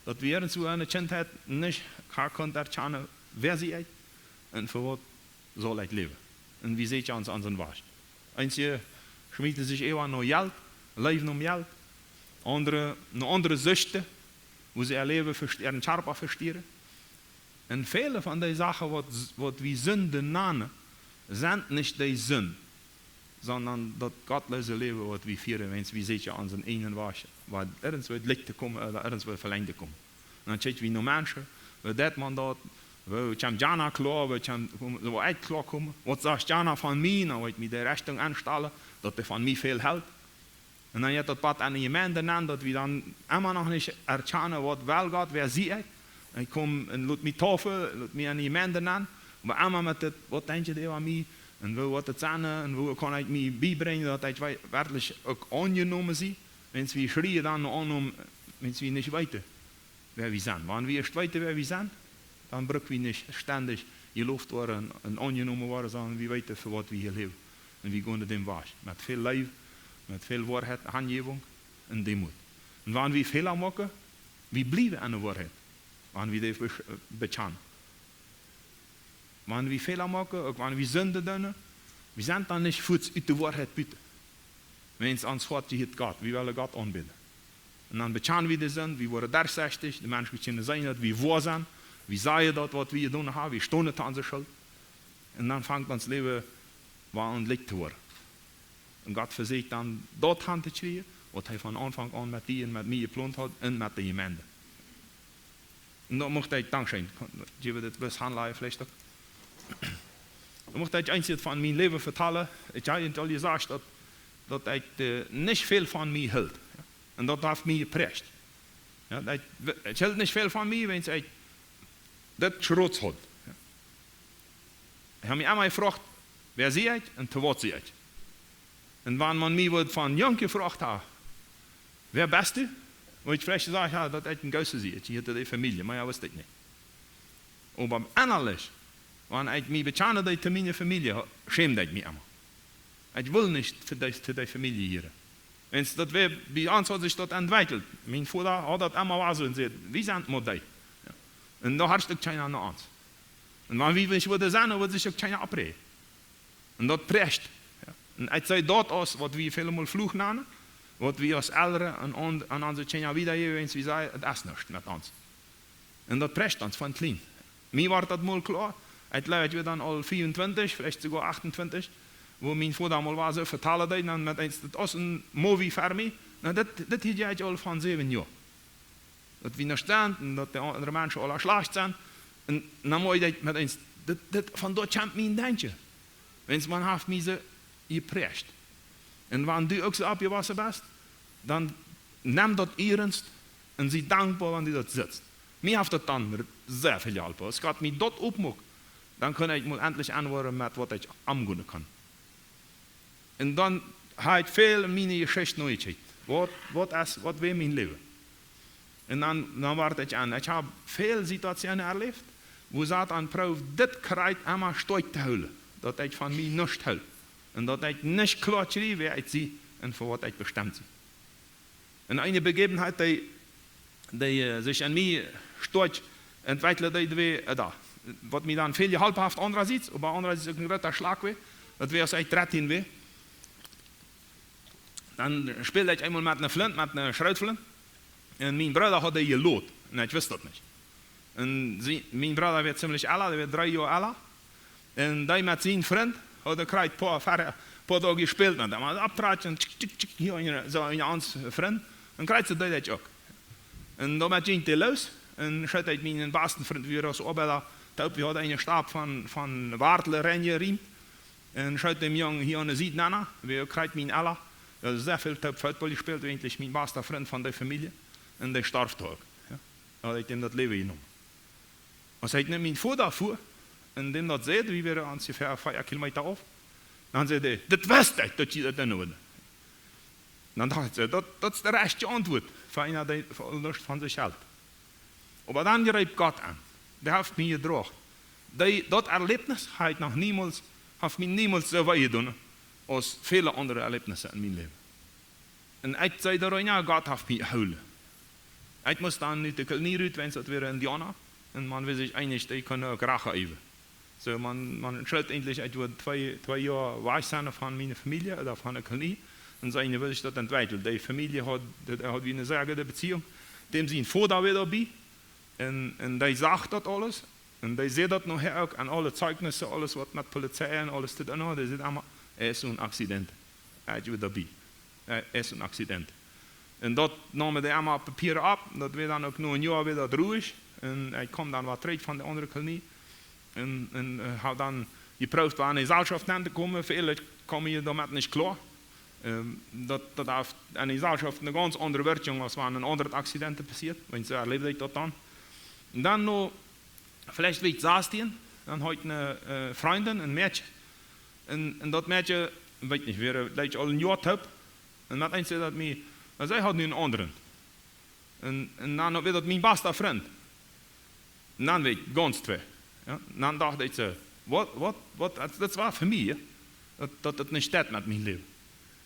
Daut wie irjentwua enne Kjintheit nich ha kunnen erkjanen, wäa sie ekj un fa waut saul ekj läwen. Un wie seenen ons onsen Wajch. Eenje schmieten sikj äwa no Jelt, läwen om Jelt. Aundre, no aundre Sichten, wua see äa Läwen vest-, äaren Kjarpa vestieren. Un väle von dee Sachen, waut, waut wie Sinden nanen, sent nich dee Sind, sonda daut gottloose Läwen, waut wie fieren, wan wie seenen onsen eenen Wajch, waut irjentwua jlikj to komen ooda irjentwua velenjd to komen. Un dan kjikj wie no Menschen, woo deit maun daut, woo kjemt jana kloa, woo kjemt, woo ekj kloa kom, waut sajcht jana von mie, dan woa ekj mie dee Rechtunk aunstalen, daut dee von mie väl helt. Un dan jeit daut bat aun de Jemeent nenn, daut wie dan emma noch nich erkjanen, waut well Gott, wäa sie ekj. Ekj kom un lot mie taufen, lot mie aun de Jemeent nenn, oba emma met dit, waut denkjt dee äwa mie, un woo woat et sennen, un woo kaun ekj mie biebrinjen, daut ekj wei-, werkjlich uk aunjenomen sie, wan wie schrieen dan no Aunnom, wan wie nich weeten, wäa wie sent. Wan wie ieescht weeten, wäa wie sent, dan bruck wie nich stendich jeloft woaren un aunjenomen woaren, sonda wie weeten, fa waut wie hia läwen. Un wie gonen däm Wajch. Met väl Leew, met väl Woarheit, Hanjäwunk un Deemoot. Un wan wie Fäla moaken, wie bliewen aun de Woarheit. Wan wie dee besch-, äh, bekjanen. Wan wie Fäla moaken, uk wan wie Sinden doonen, wie sent dan nich fuaz ut de Woarheit buten. Wan ons Hoat jehieet Gott, wie wellen Gott aunbäden. Un dan bekjanen wie de Sind, wie woaren derchsechtich, de Menschen kjennen seenen, daut wie woa sent, wie sajen daut, waut wie jedonen haben, wie stonen to onse Schult. Un dan fangt ons Läwen aun jlikj to woaren. Un Gott vesieekjt dan daut han to kjrieen, waut hee von Aunfank aun met die un met mie jeplont haud un met de Jemeent. Un dan mucht ekj, dankscheen, jie woaren dit bloos hanlajen veleicht uk. Dan mucht ekj eenje von mien Läwen vetalen. Ekj hab junt aul jesajcht, daut, daut ekj, äh, nich väl von mie hilt. Jo? Un daut haft mie jepräacht. Jo, daut, ekj hilt nich väl von mie, wan ekj dit Schroots haud. Jo? Ekj hab mie emma jefroacht, wäa sie ekj un to waut sie ekj? Un wan maun mie wudd von junk jefroacht haben, wäa best du? Wudd ekj veleicht jesajcht haben, daut ekj een Gooss sie, ekj hieet de Famielje, oba jo, wist ekj nich. Oba ennalich, wan ekj mie bekjanen deed to miene Famielje, schämd ekj mie emma. Ekj wull nich to dee, to dee Famielje hieren. Wan daut wia, bie ons haud sikj daut entwekjelt. Mien Voda haud daut emma wea soo un säd: "Wie sent mau dee." Jo. Un doa horcht uk kjeena no ons. Un wan wie nich wudden sennen, dan wudd sikj uk kjeena oppräajen. Un daut präacht. Jo. Un ekj see daut aus waut wie välemol Fluch nanen, waut wie aus Elren aun, aun, aun onse Kjinja wiedajäwen, wan wie sajen: "Et es nuscht met ons." Un daut präacht ons von kjlien. Mie wort daut mol kloa, ekj jleew, ekj wia dan aul vea un twintich, veleicht soogoa acht un twintich, wua mien Voda mol wea soo vetalen deed, dan met eens, daut aus een Movie fa mie. Na, dit, dit hia jeit aul von säwen Joa. Daut wie nuscht sent un daut de aundre Menschen aula schlajcht sent. Un dan mott ekj met eens, dit, dit, von doa kjemt mien Denkjen. Wan maun haft mie soo jepräacht. Un wan du uk soo oppjewossen best, dan nem daut iernst un sie dankboa, wan du daut sitst. Mie haft daut dan r-, sea väl jeholpen. Aus Gott mie daut opmuak, dan kunn ekj mol entlich auntwuaden met waut ekj omgonen kaun. Un dan hab ekj väl en miene Jeschicht nojekjikjt. Waut, waut es, waut wia mien Läwen? Un dan, dan wort ekj aun. Ekj hab väl Situationen erläft, wua Soton proowd dit Kjrieet emma stoakj to hoolen, daut ekj von mie nuscht hilt. Un daut ekj nich kloa kjrieech, wäa ekj sie un fa waut ekj bestemt sie. Un eene Begebenheit, dee, dee äh, sikj aun mie stoakj entwekjelt, dee wia, äh, daut, waut mie dan väl jeholpen haft, aundarschiets, oba aundarschiets uk een groota Schlag wia, daut wia, aus ekj dartieen wia. Dan späld ekj eemol met eenen Flint, met eenen Schrootflint. Un mien Brooda haud dee jelot. Un ekj wist daut nich. Un see, mien Brooda wia zimlich ella, dee wia dree Joa ella. Un dee met sienen Frint haud dee krakjt poa, ver-, poa Doag jespält. Un dan mol opptrakjen, tschik, tschik, tschik, hia, soo een aundra Frint. Un krakjt soo deed ekj uk. Un dan met jinkj dee loos. Un schoot ekj mienen basten Frint wada aus Oabeida toop. Wie hauden eene Stap von, von Wartlen aunjeriemt. Un schoot däm Jung hia aun de Sied nenn, wia krakjt mien Ella. Wie hauden sea väl toop Football jespält, eejentlich mien basta Frint von de Famielje. Un dee storf uk. Jo? Dan haud ekj däm daut Läwen jenomen. Aus ekj no mienen Voda fua, un däm daut säd, wie wieren onjefäa vea Kilometa auf, dan säd hee: "Daut wist ekj, daut jie daut doonen wudden." Dan docht ekj soo: "Daut, daut es de rajchte Auntwuat fa eena, dee fa Lust von sikj helt." Oba dan jreep Gott aun. Dee haft mie jedroagen. Dee, daut Erlebnis haud ekj noch niemols, haft mie niemols soo wee jedonen aus väle aundre Erlebnisse en mien Läwen. Un ekj säd doa: "Jo, Gott haft mie jehoolen." Ekj must dan ut de Kolonie rut, wiels daut wieren Indiauna. Un maun wist sikj eejentlich, dee kunnen uk Rach äwen. Soo, maun, maun schult eejentlich, ekj wudd twee, twee Joa wajch sennen von miene Famielje ooda von de Kolonie. Un soo wudd sikj daut entwekjlen. De Famielje haud, dee haud wie eene sea goode Beziehung. Däm sien Voda wia doabie. Un, un dee sach daut aules. Un dee säd daut nohäa uk aun aule Zeijnisse, aules waut met Polizei un aules to doonen haud. Dee säd emma: "Et es un accidente." Ekj wia doabie. Et es un accidente. Un daut neemen dee emma opp Papia opp. Daut wia dan uk no een Joa wia daut ruich. Un ekj kjeem dan wada trigj von de aundre Kolonie. Un, un äh, haud dan jeprooft wada enne Jeselschoft nenn to komen. Väle kjeemen hia doamet nich kloa. Ähm, daut, daut haft enne Jeselschoft eene gaunz aundre Wirkjunk aus wan een aundret Accident passieet. Wiels soo erläwd ekj daut dan. Un dan no, veleicht wia ekj sastieen, dan haud ekj eene äh, Frindin, een Mäakje. Un, un daut Mäakje, weet nich, wia veleicht aul een Joa toop. Un met eent säd daut mie, un see haud nu een aundren. Un, un dan wia daut mien basta Frint. Un dan wia ekj gaunz twei. Jo? Un dan docht ekj soo: "Waut, waut, waut, daut, daut wia fa mie, jo? Daut, daut, daut nich steit met mien Läwen."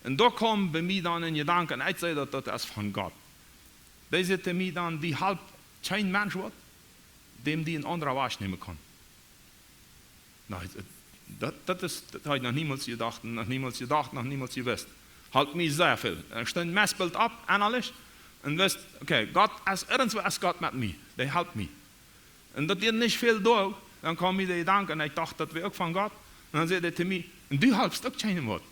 Un doa kjeem bie mie dan een Jedanke, un ekj säd daut, daut es von Gott. Dee säd to mie dan: "Dee halpt kjeen Mensch waut, däm dee een aundra wajchnämen kaun." Na, daut, daut es, daut haud ekj noch niemols jedocht, noch niemols jedocht, noch niemols jewist. Halpt mie sea väl. Ekj stunt meist boolt opp, ennalich, un wist: "Okay, Gott es, irjentwua es Gott met mie. Dee halpt mie." Un daut deed nich väl doa, dan kjeem mie de Jedanke, un ekj docht, daut wia uk von Gott. Un dan säd hee to mie: "Un du halpst uk kjeenem waut.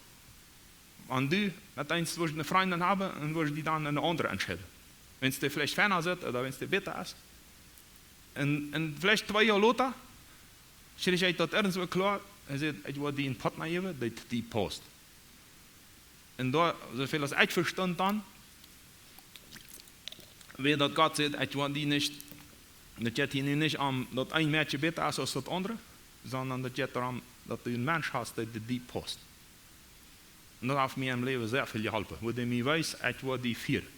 Wan du met eent wurscht eene Frindin haben, un wurscht dee dan eene aundre entscheiden. Wan dee veleicht feina sitt, ooda wan dee bäta es." Un, un veleicht twee Joa lota, kjrieech ekj daut irjentwua kloa. Hee säd: "Ekj woa die een Partner jäwen, dee, dee pausst." Un doa, soo väl aus ekj vestunt dan, wia daut Gott säd: "Ekj woa die nich, daut jeit hia nu nich om daut een Mäakje bäta es aus daut aundre, sonda daut jeit doarom, daut du een Mensch hast, dee, dee, dee pausst." Un daut haft mie em Läwen sea väl jeholpen. Woo dee mie wees, ekj woa die fieren.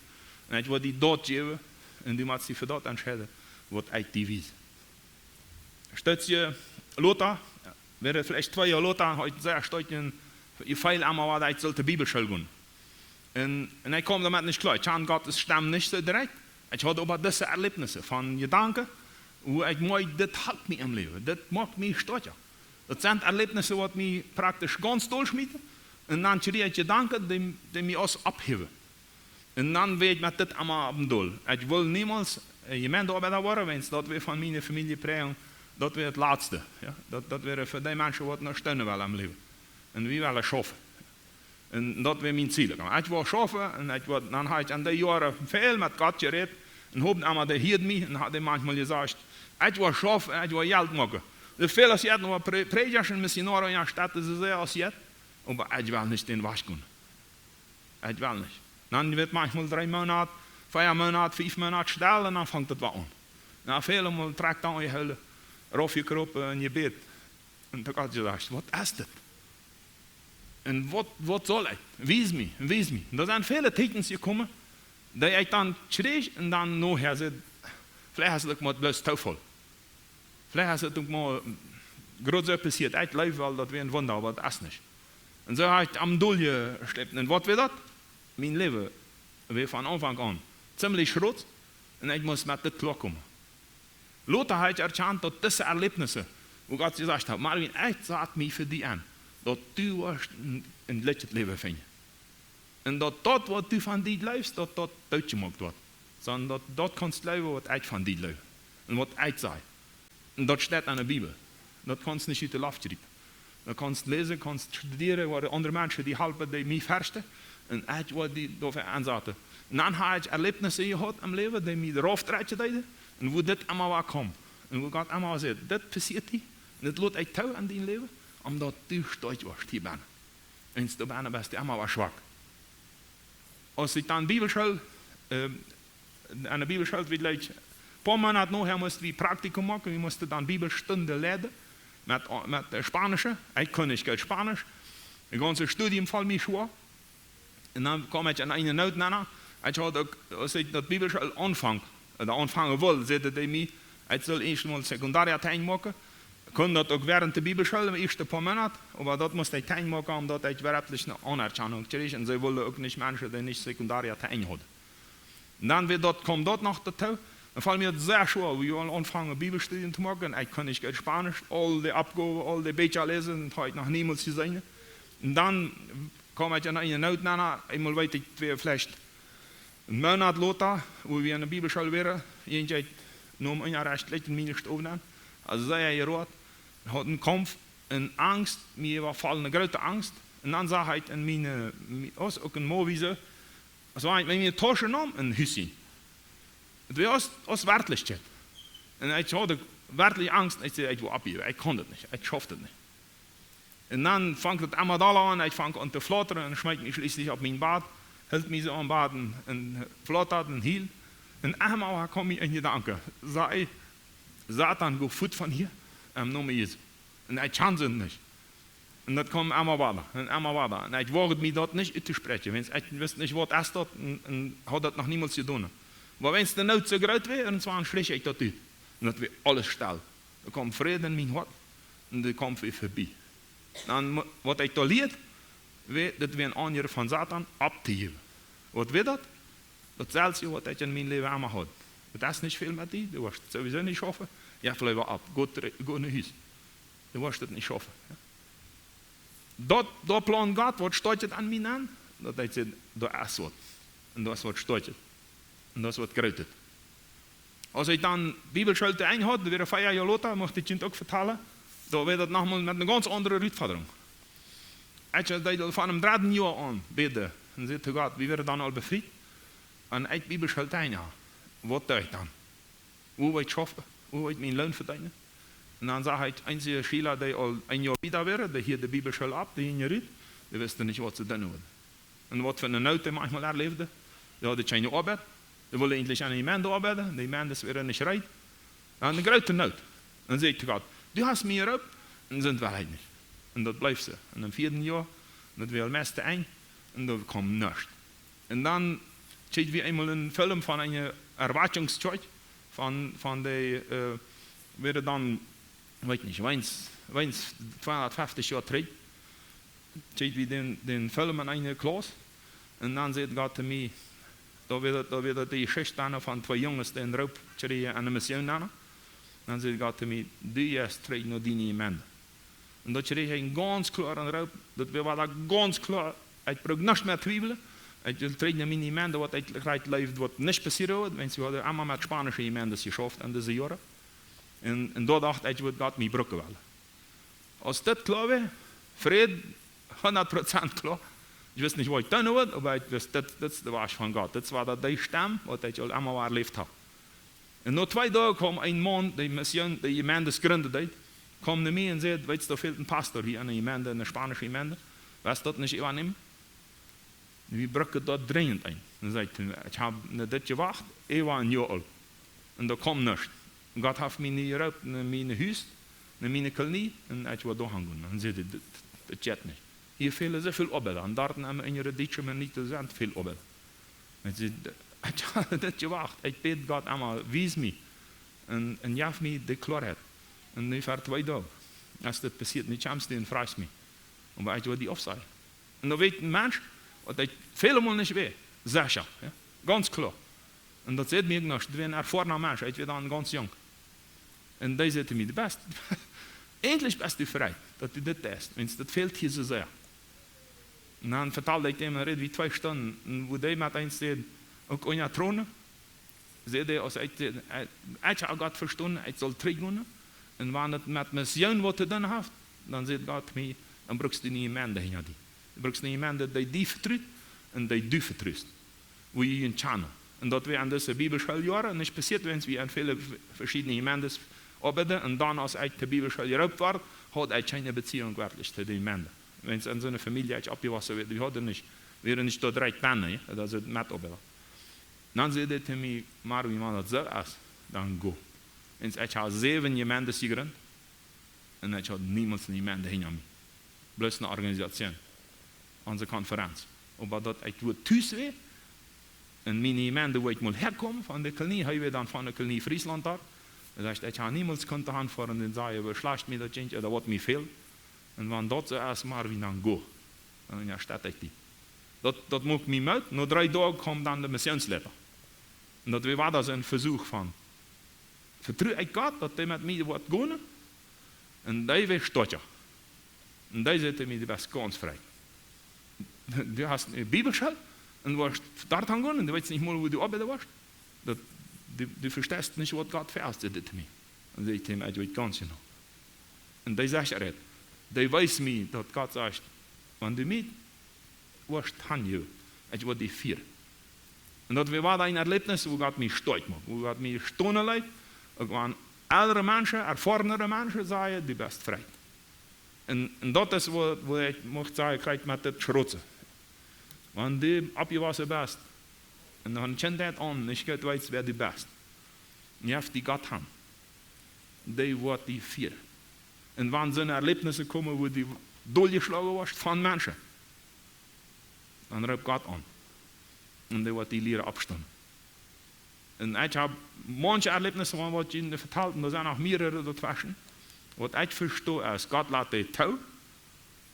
Un ekj woa die daut jäwen. Un du motst die fa daut entscheiden, waut ekj die wies. Stekj lota, wia veleicht twee Joa lota, haud ekj sea stoakj een Jefeel emma, waut ekj sull de Bibelschool gonen. Un, un ekj kjeem doamet nich kloa. Ekj kjand Gott siene Stemm nich soo direkt. Ekj haud oba dise Erläwnis von Jedanken, woo ekj moakj, dit halpt mie em Läwen. Dit moakt mie stoakja. Daut sent Erläwnis, waut mie praktisch gaunz dolschmieten. Un dan kjrieech ekj Jedanken, dee, dee mie aus oppheewen. Un dan wia ekj met dit emma opp dän Dol. Ekj wull niemols äh, Jemeindjeoabeida woaren, wiels daut wia von miene Famielje Prägung, daut wia daut latste. Jo? Daut, daut wia fa dee Menschen, waut noch stonen wellen em Läwen. Un wie wellen schaufen. Un daut wia mien Ziel. Oba ekj wull schaufen un ekj wull, dan haud ekj aun dee Joaren väl met Gott jerät. Un hoped emma, dee hieed mie un haud mie maunchmol jesajcht: "Ekj wull schaufen un ekj wull Jelt moaken." Soo väl aus jie noch Prä-, Prädjasch un Missionoaren en de Staut, soo sea aus jie. Oba ekj well nich dän Wajch gonen. Ekj well nich. Dan wia ekj maunchmol dree Moonat, vea Moonat, fief Moonat stell un dan funk daut wada aun. Na väle Mol trakj dan jehoolen, raufjekropen un jebät. Un to Gott jesajcht: "Waut es dit? Un waut, waut saul ekj? Wies mie, wies mie." Un doa sent väle Tieekjens jekomen, dee ekj dan kjrieech un dan nohäa säd: "Veleicht es daut uk mau bloos Toofall. Veleicht es daut uk mau groots soo passieet. Ekj jleew woll, daut wia een Wunda, oba daut es nich." Un soo haud ekj aum Dol jeschloten. Un waut wia daut? Mien Läwen Wia von Aunfank aun zimlich schrot un ekj must met dit kloakomen. Lota haud ekj erkjant, daut dise Erläwnissen, wua Gott jesajcht haud: "Marvin, ekj sat mie fa die aun, daut du woascht een, een jlekjlichet Läwen finjen. Un daut daut, waut du von die jleefst, daut daut dootjemoakt woat. Sonda daut, daut kaust jleewen, waut ekj von die jleew. Un waut ekj saj." Un daut steit enne Bibel. Daut kaust nich ut de Loft riepen. Daut kaust läsen, kaust studieren, wua aundre Menschen die halpen, dee mie vestonen. Un ekj woa die doafäa ensaten. Un dan haud ekj Erläwnissen jehaut em Läwen, dee mie doaropp trakjen deeden. Un wua dit emma wada kjeem. Un wua Gott emma wada säd: "Dit passieet die. Un dit lot ekj too aun dien Läwen, om daut du stoakj woascht hia bennen." Wan du doa bennen best, du emma wada schwak. Aus ekj dan Bibelschool, ähm, aun de Bibelschool, wie jlikj, poa Moonat nohäa musten wie Praktikum moaken, wie musten dan Bibelstunden leiden met, met de Spaunsche. Ekj kunn nich goot Spaunsch. Daut gaunze Studium foll mie schwoa. Un dan kjeem ekj aun eene Noot nenn. Ekj haud uk, aus ekj daut Bibelschool aunfunk, ooda aunfangen wull, säden dee mie, ekj sull ieescht mol Sekundaria to Enj moaken. Kunn daut uk während de Bibelschool, de ieeschte poa Moonat, oba daut must ekj to Enj moaken, om daut ekj werkjlich eene Aunerkjanunk kjrieech. Un see wullen uk nich Menschen, dee nich Sekundaria to Enj hauden. Un dan wia daut, kjeem daut noch doatoo. Dan foll mie daut sea schwoa, wie wullen aunfangen Bibelstudien to moaken. Ekj kunn nich goot Spaunsch, aul dee Oppgowen, aul dee Bieekja läsen, daut haud ekj noch niemols jeseenen. Un dan kjeem ekj aun eene Noot nenn, eemol weet ekj, wia veleicht een Moonat lota, wua wie aun de Bibelschool wieren, irjentwäa neem Unjarecht, jlikj en miene Stow nenn. Aulsoo sea jeroat, haud een Kaumf, eene Angst, mie wia foll eene groote Angst. Un dan sach ekj en miene, mie-, aus uk een Movie soo, aus wan ekj mie eene Tausch neem un Hus sien. Daut wia aus, aus Werkjlichkjeit. Un ekj haud werkjlich Angst, ekj säd, ekj woa oppjäwen, ekj kaun daut nich, ekj schauf daut nich. Un dan funk daut emma dolla aun, ekj funk aun to flotren un schmeet mie schlieslich opp mien Bad, hilt mie soo aum Bad un, un flotad un hiel. Un emma wada kjeem mie een Jedanke, säd: "Satan, go fuat von hia, em Nomen Jesu. Un ekj kjan see nich." Un daut kjeem emma wada un emma wada. Un ekj woagd mie daut nich uttospräakjen, wiels ekj wist nich, waut es daut, un, un haud daut noch niemols jedonen. Oba wan de Noot soo groot wia, dan schlich ekj daut ut. Un daut wia aules stell. Doa kjeem Fräd en mien Hoat un de Kaumf wia verbie. Dan mo-, waut ekj doa lieed, wia, daut wia een Aunjäwen von Satan opptojäwen. Waut wia daut? Daut selwje, waut ekj en mien Läwen emma haud. Daut es nich väl met die, du woascht daut sowieso nich schaufen. Jo, veleicht opp, go trigj, go no Hus. Du woascht daut nich schaufen. Jo. Daut, daut plond Gott, waut stoakjet aun mie aun, daut ekj säd, doa es waut. Un doa es waut stoakjet. Un doa es waut grootet. Aus ekj dan Bibelschool to Enj haud, wia vea Joa lota, mucht ekj junt uk vetalen, doa wia daut nochmol met eene gaunz aundre Rutfodrunk. Ekj deed aul von däm dredden Joa aun bäden un säd to Gott, wie wieren dan aul befriet, un ekj Bibelschool to Enj haud. Waut doo ekj dan? Wua woa ekj schaufen? Wua woa ekj mienen Loon vedeenen? Un dan sach ekj eenje Schiela, dee aul een Joa wieda wieren, dee hieeden de Bibelschool opp, dee jinjen rut, dee wisten nich, waut see doonen wullen. Un waut fa eene Noot dee maunchmol erläwden. Dee hauden kjeene Oabeit. Dee wullen eejentlich aun de Jemeent oabeiden, de Jemeent wia nich reed. Daut wia eene groote Noot. Dan säd ekj to Gott: "Du hast mie jeroopen, un sent woarheit nich." Un daut bleef soo. Un em vieeden Joa, un daut wia aul meist to Enj, un doa kjeem nuscht. Un dan kjrieejen wie eemol een Film von eene Erwakjungskjoakj, von, von dee, äh, wieren dan, weet nich, weens, weens tweehundertfünfzig Joa trigj, kjrieejen wie dän, dän Film en eene Klauss. Un dan säd Gott to mie, doa wia, doa wia de Jeschicht dan von twee Junges, dee eenen Roop kjrieejen aun de Mission dan. Dan säd Gott to mie: "Du jeist trigj no diene Jemeent." Un doa kjrieech ekj een gaunz kloaren Roop, daut wia, wia daut gaunz kloa, ekj bruck nuscht mea twiewlen. Ekj wull trigj no miene Jemeent, waut ekj jlikj leefd, waut nich passieren wudd, wiels wie hauden emma met spaunsche Jemeenten jeschauft en dise Joaren. Un, un doa docht ekj, wudd Gott mie brucken wellen. Aus daut kloa wia, Fräd, hundat Prozent kloa. Ekj wist nich, waut ekj doonen wull, oba ekj wist, daut, daut es de Wajch von Gott. Daut wia daut, dee Stemm, waut ekj aul emma wada erläft haud. Un no twee Doag kjeem een Maun, dee Mission, dee Jemeent jrinden deed, kjeem no mie un säd: "Weetst, doa fält een Pastor hia en de Jemeent, eene spaunsche Jemeent. West daut nich äwanämen? Wie brucken doa drinjent eenen." Dan säd ekj to am: "Ekj hab no dit jewacht, äwa een Joa aul. Un doa kjemt nuscht. Gott haft mie nu jeroopt no mien Hus, no miene Kolonie, un ekj woa doa han gonen." Dan säd hee: "Daut, daut jeit nich. Hia fälen soo väl Oabeida. Un doa en eene Dietsche Minute sent väl Oabeida." Ekj säd: "Ekj hab dit jewacht. Ekj bäd Gott emma, wies mie. Un, un jeff mie de Kloaheit. Un nu ver twee Doag es dit passieet. Nu kjemst du un frajchst mie, oba ekj woa die aufsajen." Un doa weet een Mensch, waut ekj väle Mol nich wia, secha, jo? Gaunz kloa. Un daut säd mie noch, daut wia een erfoarna Mensch, ekj wia dan gaunz junk. Un dee säd to mie: "Du best, endlich best du frei, daut du dit deist, wiels daut fält hia soo sea." Un dan vetald ekj däm, dan räd wie twee Stunden, un woo dee met eent säd, uk unja Tronen, säd hee: "Aus ekj, ekj, ekj hab Gott vestonen, ekj saul trigjgonen. Un wan daut met Mission waut to doonen haft, dan," säd Gott to mie, "dan brukst du ne Jemeent hinja die. Du brukst ne Jemeent, dee die vetrut un dee du vetrust, woo jie junt kjanen." Un daut wia en dise Bibelschooljoaren nich passieet, wiels wie en väle v-, veschiedne Jemeenten oabeiden. Un dan, aus ekj to Bibelschool jeroopt wort, haud ekj kjeene Beziehung werkjlich to de Jemeent. Wiels en soone Famielje ekj oppjewossen wia, wie hauden nich, wieren nich doa direkt benne, jo, daut es met Oabeida. Dan säd hee to mie: "Marvin, wan daut soo es, dan go. Wiels ekj hab säwen Jemeenten jejrint un ekj haud niemols ne Jemeent hinja mie. Bloos ne Organisation, onse Konferenz. Oba daut ekj doa tus wia, un miene Jemeent, wua ekj mol häakomen, von de Kolonie, hee wia dan von de Kolonie Friesland doa. Daut heet, ekj hab niemols kunt aunfoaren un sajen, woo schlajcht mie daut jinkj ooda waut mie fält. Un wan daut soo es, Marvin, dan go. Dan, jo, steit ekj die." Daut, daut muak mie Moot. No dree Doag kjeem dan de Missionsleiter. Un daut wia wada soo een Vesuch von: "Vetru ekj Gott, daut dee met mie woat gonen?" Un dee wia stoakja. Un dee säd to mie: "Du best gaunz frei. Du hast ne Bibelschool un woascht doa hangonen, du weetst nich mol, woo du oabeiden woascht. Daut, du, du vesteist nich, waut Gott väahält," säd hee to mie. Un säd ekj to am: "Ekj weet gaunz jeneiw." Un dee sajcht: "Räd, dee wiest mie, daut Gott sajcht: Wan du mie woascht hanjäwen, ekj woa die fieren." Un daut wia wada een Erlebnis, wua Gott mie stoakj muak, wua Gott mie stonen leet. Uk wan elre Menschen, erfoarnere Menschen sajen: "Du best frei." Un, un daut es waut, waut ekj mucht sajen, krakjt met dit Schrotzen. Wan du oppjewossen best un von Kjintheit aun nich goot weetst, wäa du best, un jeft die Gott han, dee woat die fieren. Un wan soone Erlebnisse komen, wua du doljeschloagen woascht von Menschen, dan roop Gott aun. Un dee woat die lieren oppstonen. Un ekj hab mauncje Erlebnisse, von waut ekj junt vetald, un doa sent noch mierere doatweschen. Waut ekj vesto es, Gott lat dee too,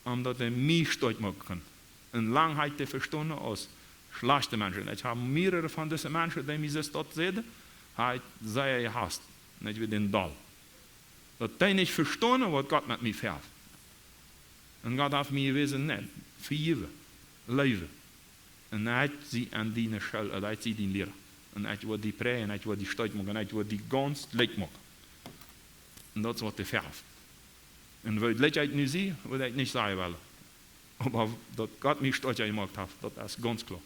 om daut hee mie stoakj moaken kaun. Un lang haud ekj dee vestonen aus schlajchte Menschen. Ekj hab mierere von dise Menschen, dee mie sest daut säden, hab ekj sea jehaust. Un ekj wia dän doll. Daut dee nich vestonen, waut Gott met mie väahält. Un Gott haft mie jewäsen: "Nä, vejäwen, leewen. Un ekj sie aun diene School, un ekj sie dien Liera. Un ekj woa die präajen, un ekj woa die stoakj moaken, un ekj woa die gaunz jlikj moaken." Un daut es waut hee väahält. Un woo jlikj ekj nu sie, wudd ekj nich sajen wellen. Oba daut Gott mie stoakja jemoakt haft, daut es gaunz kloa.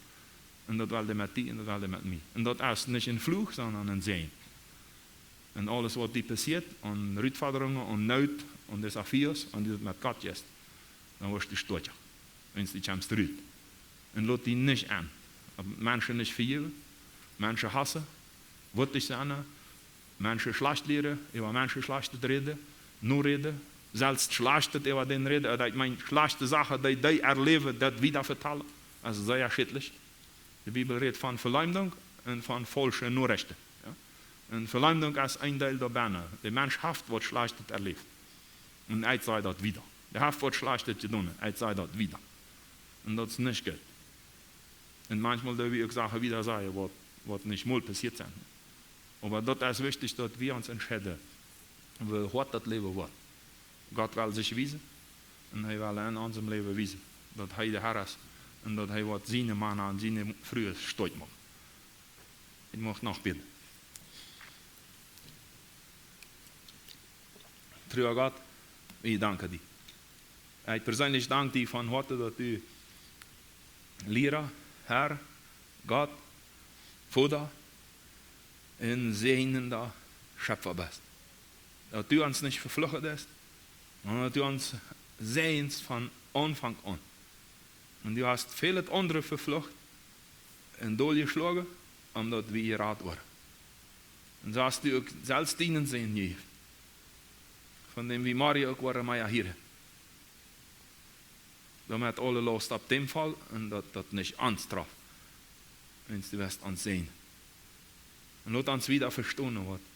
Un daut well hee met die, un daut well hee met mie. Un daut es nich een Fluch, sonda een Säajen. Un aules waut die passieet, aun Rutfodrungen, aun Noot, aun Desafios, wan du daut met Gott jeist, dan woascht du stoakja, wan du kjemst rut. Un lot die nich aun. Opp Menschen nich vejäwen, Menschen hausen, wutlich sennen, Menschen schlajcht lieren, äwa Menschen Schlajchtet räden, noräden, selfst Schlajchtet äwa dän räden, daut ekj meen, schlajchte Sachen, dee, dee erläwen, daut wieda vetalen. Daut es sea schädlich. De Bibel rät von Veleumdunk un von faulsche Norechten. Jo? Un Veleumdunk es een Deel doabennen. De Mensch haft waut Schlajchtet erläft. Un ekj saj daut wieda. Dee haft waut Schlajchtet jedonen. Ekj saj daut wieda. Un daut es nich goot. Un maunchmol doo wie uk Sachen wieda sajen, waut, waut nich mol passieet sent. Oba daut es wichtich, daut wie ons entscheiden, woo hoat daut Läwen woat. Gott well sikj wiesen un hee well en onsem Läwen wiesen, daut hee de Herr es un daut hee woat siene Mana un siene Frues stoakj moaken. Ekj mucht noch bäden. Trua Gott, wie danken die. Ekj perseenlich dank die von Hoaten, daut du Liera, Herr, Gott, Voda un säajnenda Schepfa best. Daut du ons nich vefluchen deist, sonda daut du ons säajenst von Aunfank aun. Un du hast väl aundre veflucht un doljeschloagen, om daut wie jerat woaren. Un soo hast du uk selfst dienen Sän jejäft, von däm wie morjen uk woaren mea hieren, doamet aule Laust opp däm fault un daut daut nich ons traft, wiels du woascht ons säajnen. Un lot ons wieda vestonen, waut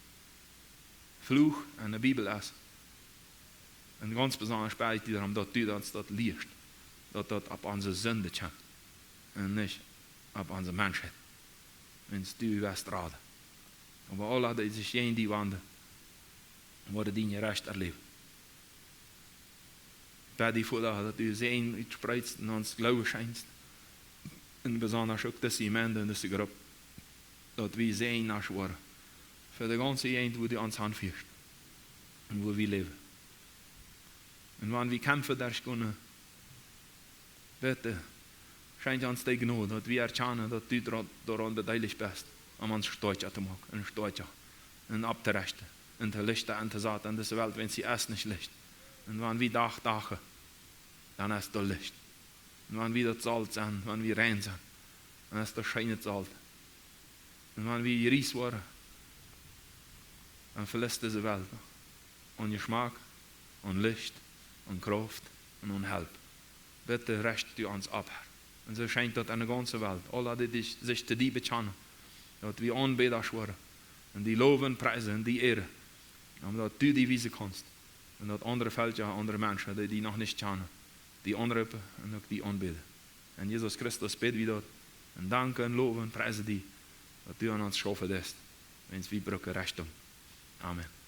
Fluch en de Bibel es. Un gaunz besonda bäd ekj die doarom, daut du ons daut lieescht, daut daut opp onse Sind kjemt un nich opp onse Menschheit. Wiels du woascht raden. Oba aule, dee sikj jäajen die wanden, woaren dien Jerecht erläwen. Bäd die, Voda, daut du Säajen utspreidst un ons Gloowen schenkjst. Un besonda uk dise Jemeent un dise Grupp. Daut wie Säajen woaren fa de gaunze Jäajent, wua du ons hanfieescht. Un wua wie läwen. Un wan wie Kjamf derchgonen, bitte, schenkj ons dee Jnod, daut wie erkjanen, daut du doa-, doaraun bedeelicht best, om ons stoakja to moaken, un stoakja, un opptorechten, un to lichten, un to saten, un dise Welt, wan see es nich licht. Un wan wie Dach dachen, dan es doa Licht. Un wan wie daut Solt sent, wan wie rein sent, dan es doa scheenet Solt. Un wan wie jriees woaren, dan veliest dise Welt aun Jeschmak, aun Licht, aun Krauft un aun Help. Bitte recht du ons opp, Herr. Un soo schenkj daut aun de gaunze Welt. Aule, dee, dee sikj to die bekjanen, daut wie Aunbäda woaren. Un die lowen, priesen un die ehren. Om daut du die wiesen kaust. Un daut aundre Velkja, aundre Menschen, dee die noch nich kjanen, die aunroopen un uk die aunbäden. En Jesus Christus bäd wie daut. Un danken un lowen un priesen die, daut du aun ons schaufen deist. Wiels wie brucken Rechtunk. Amen.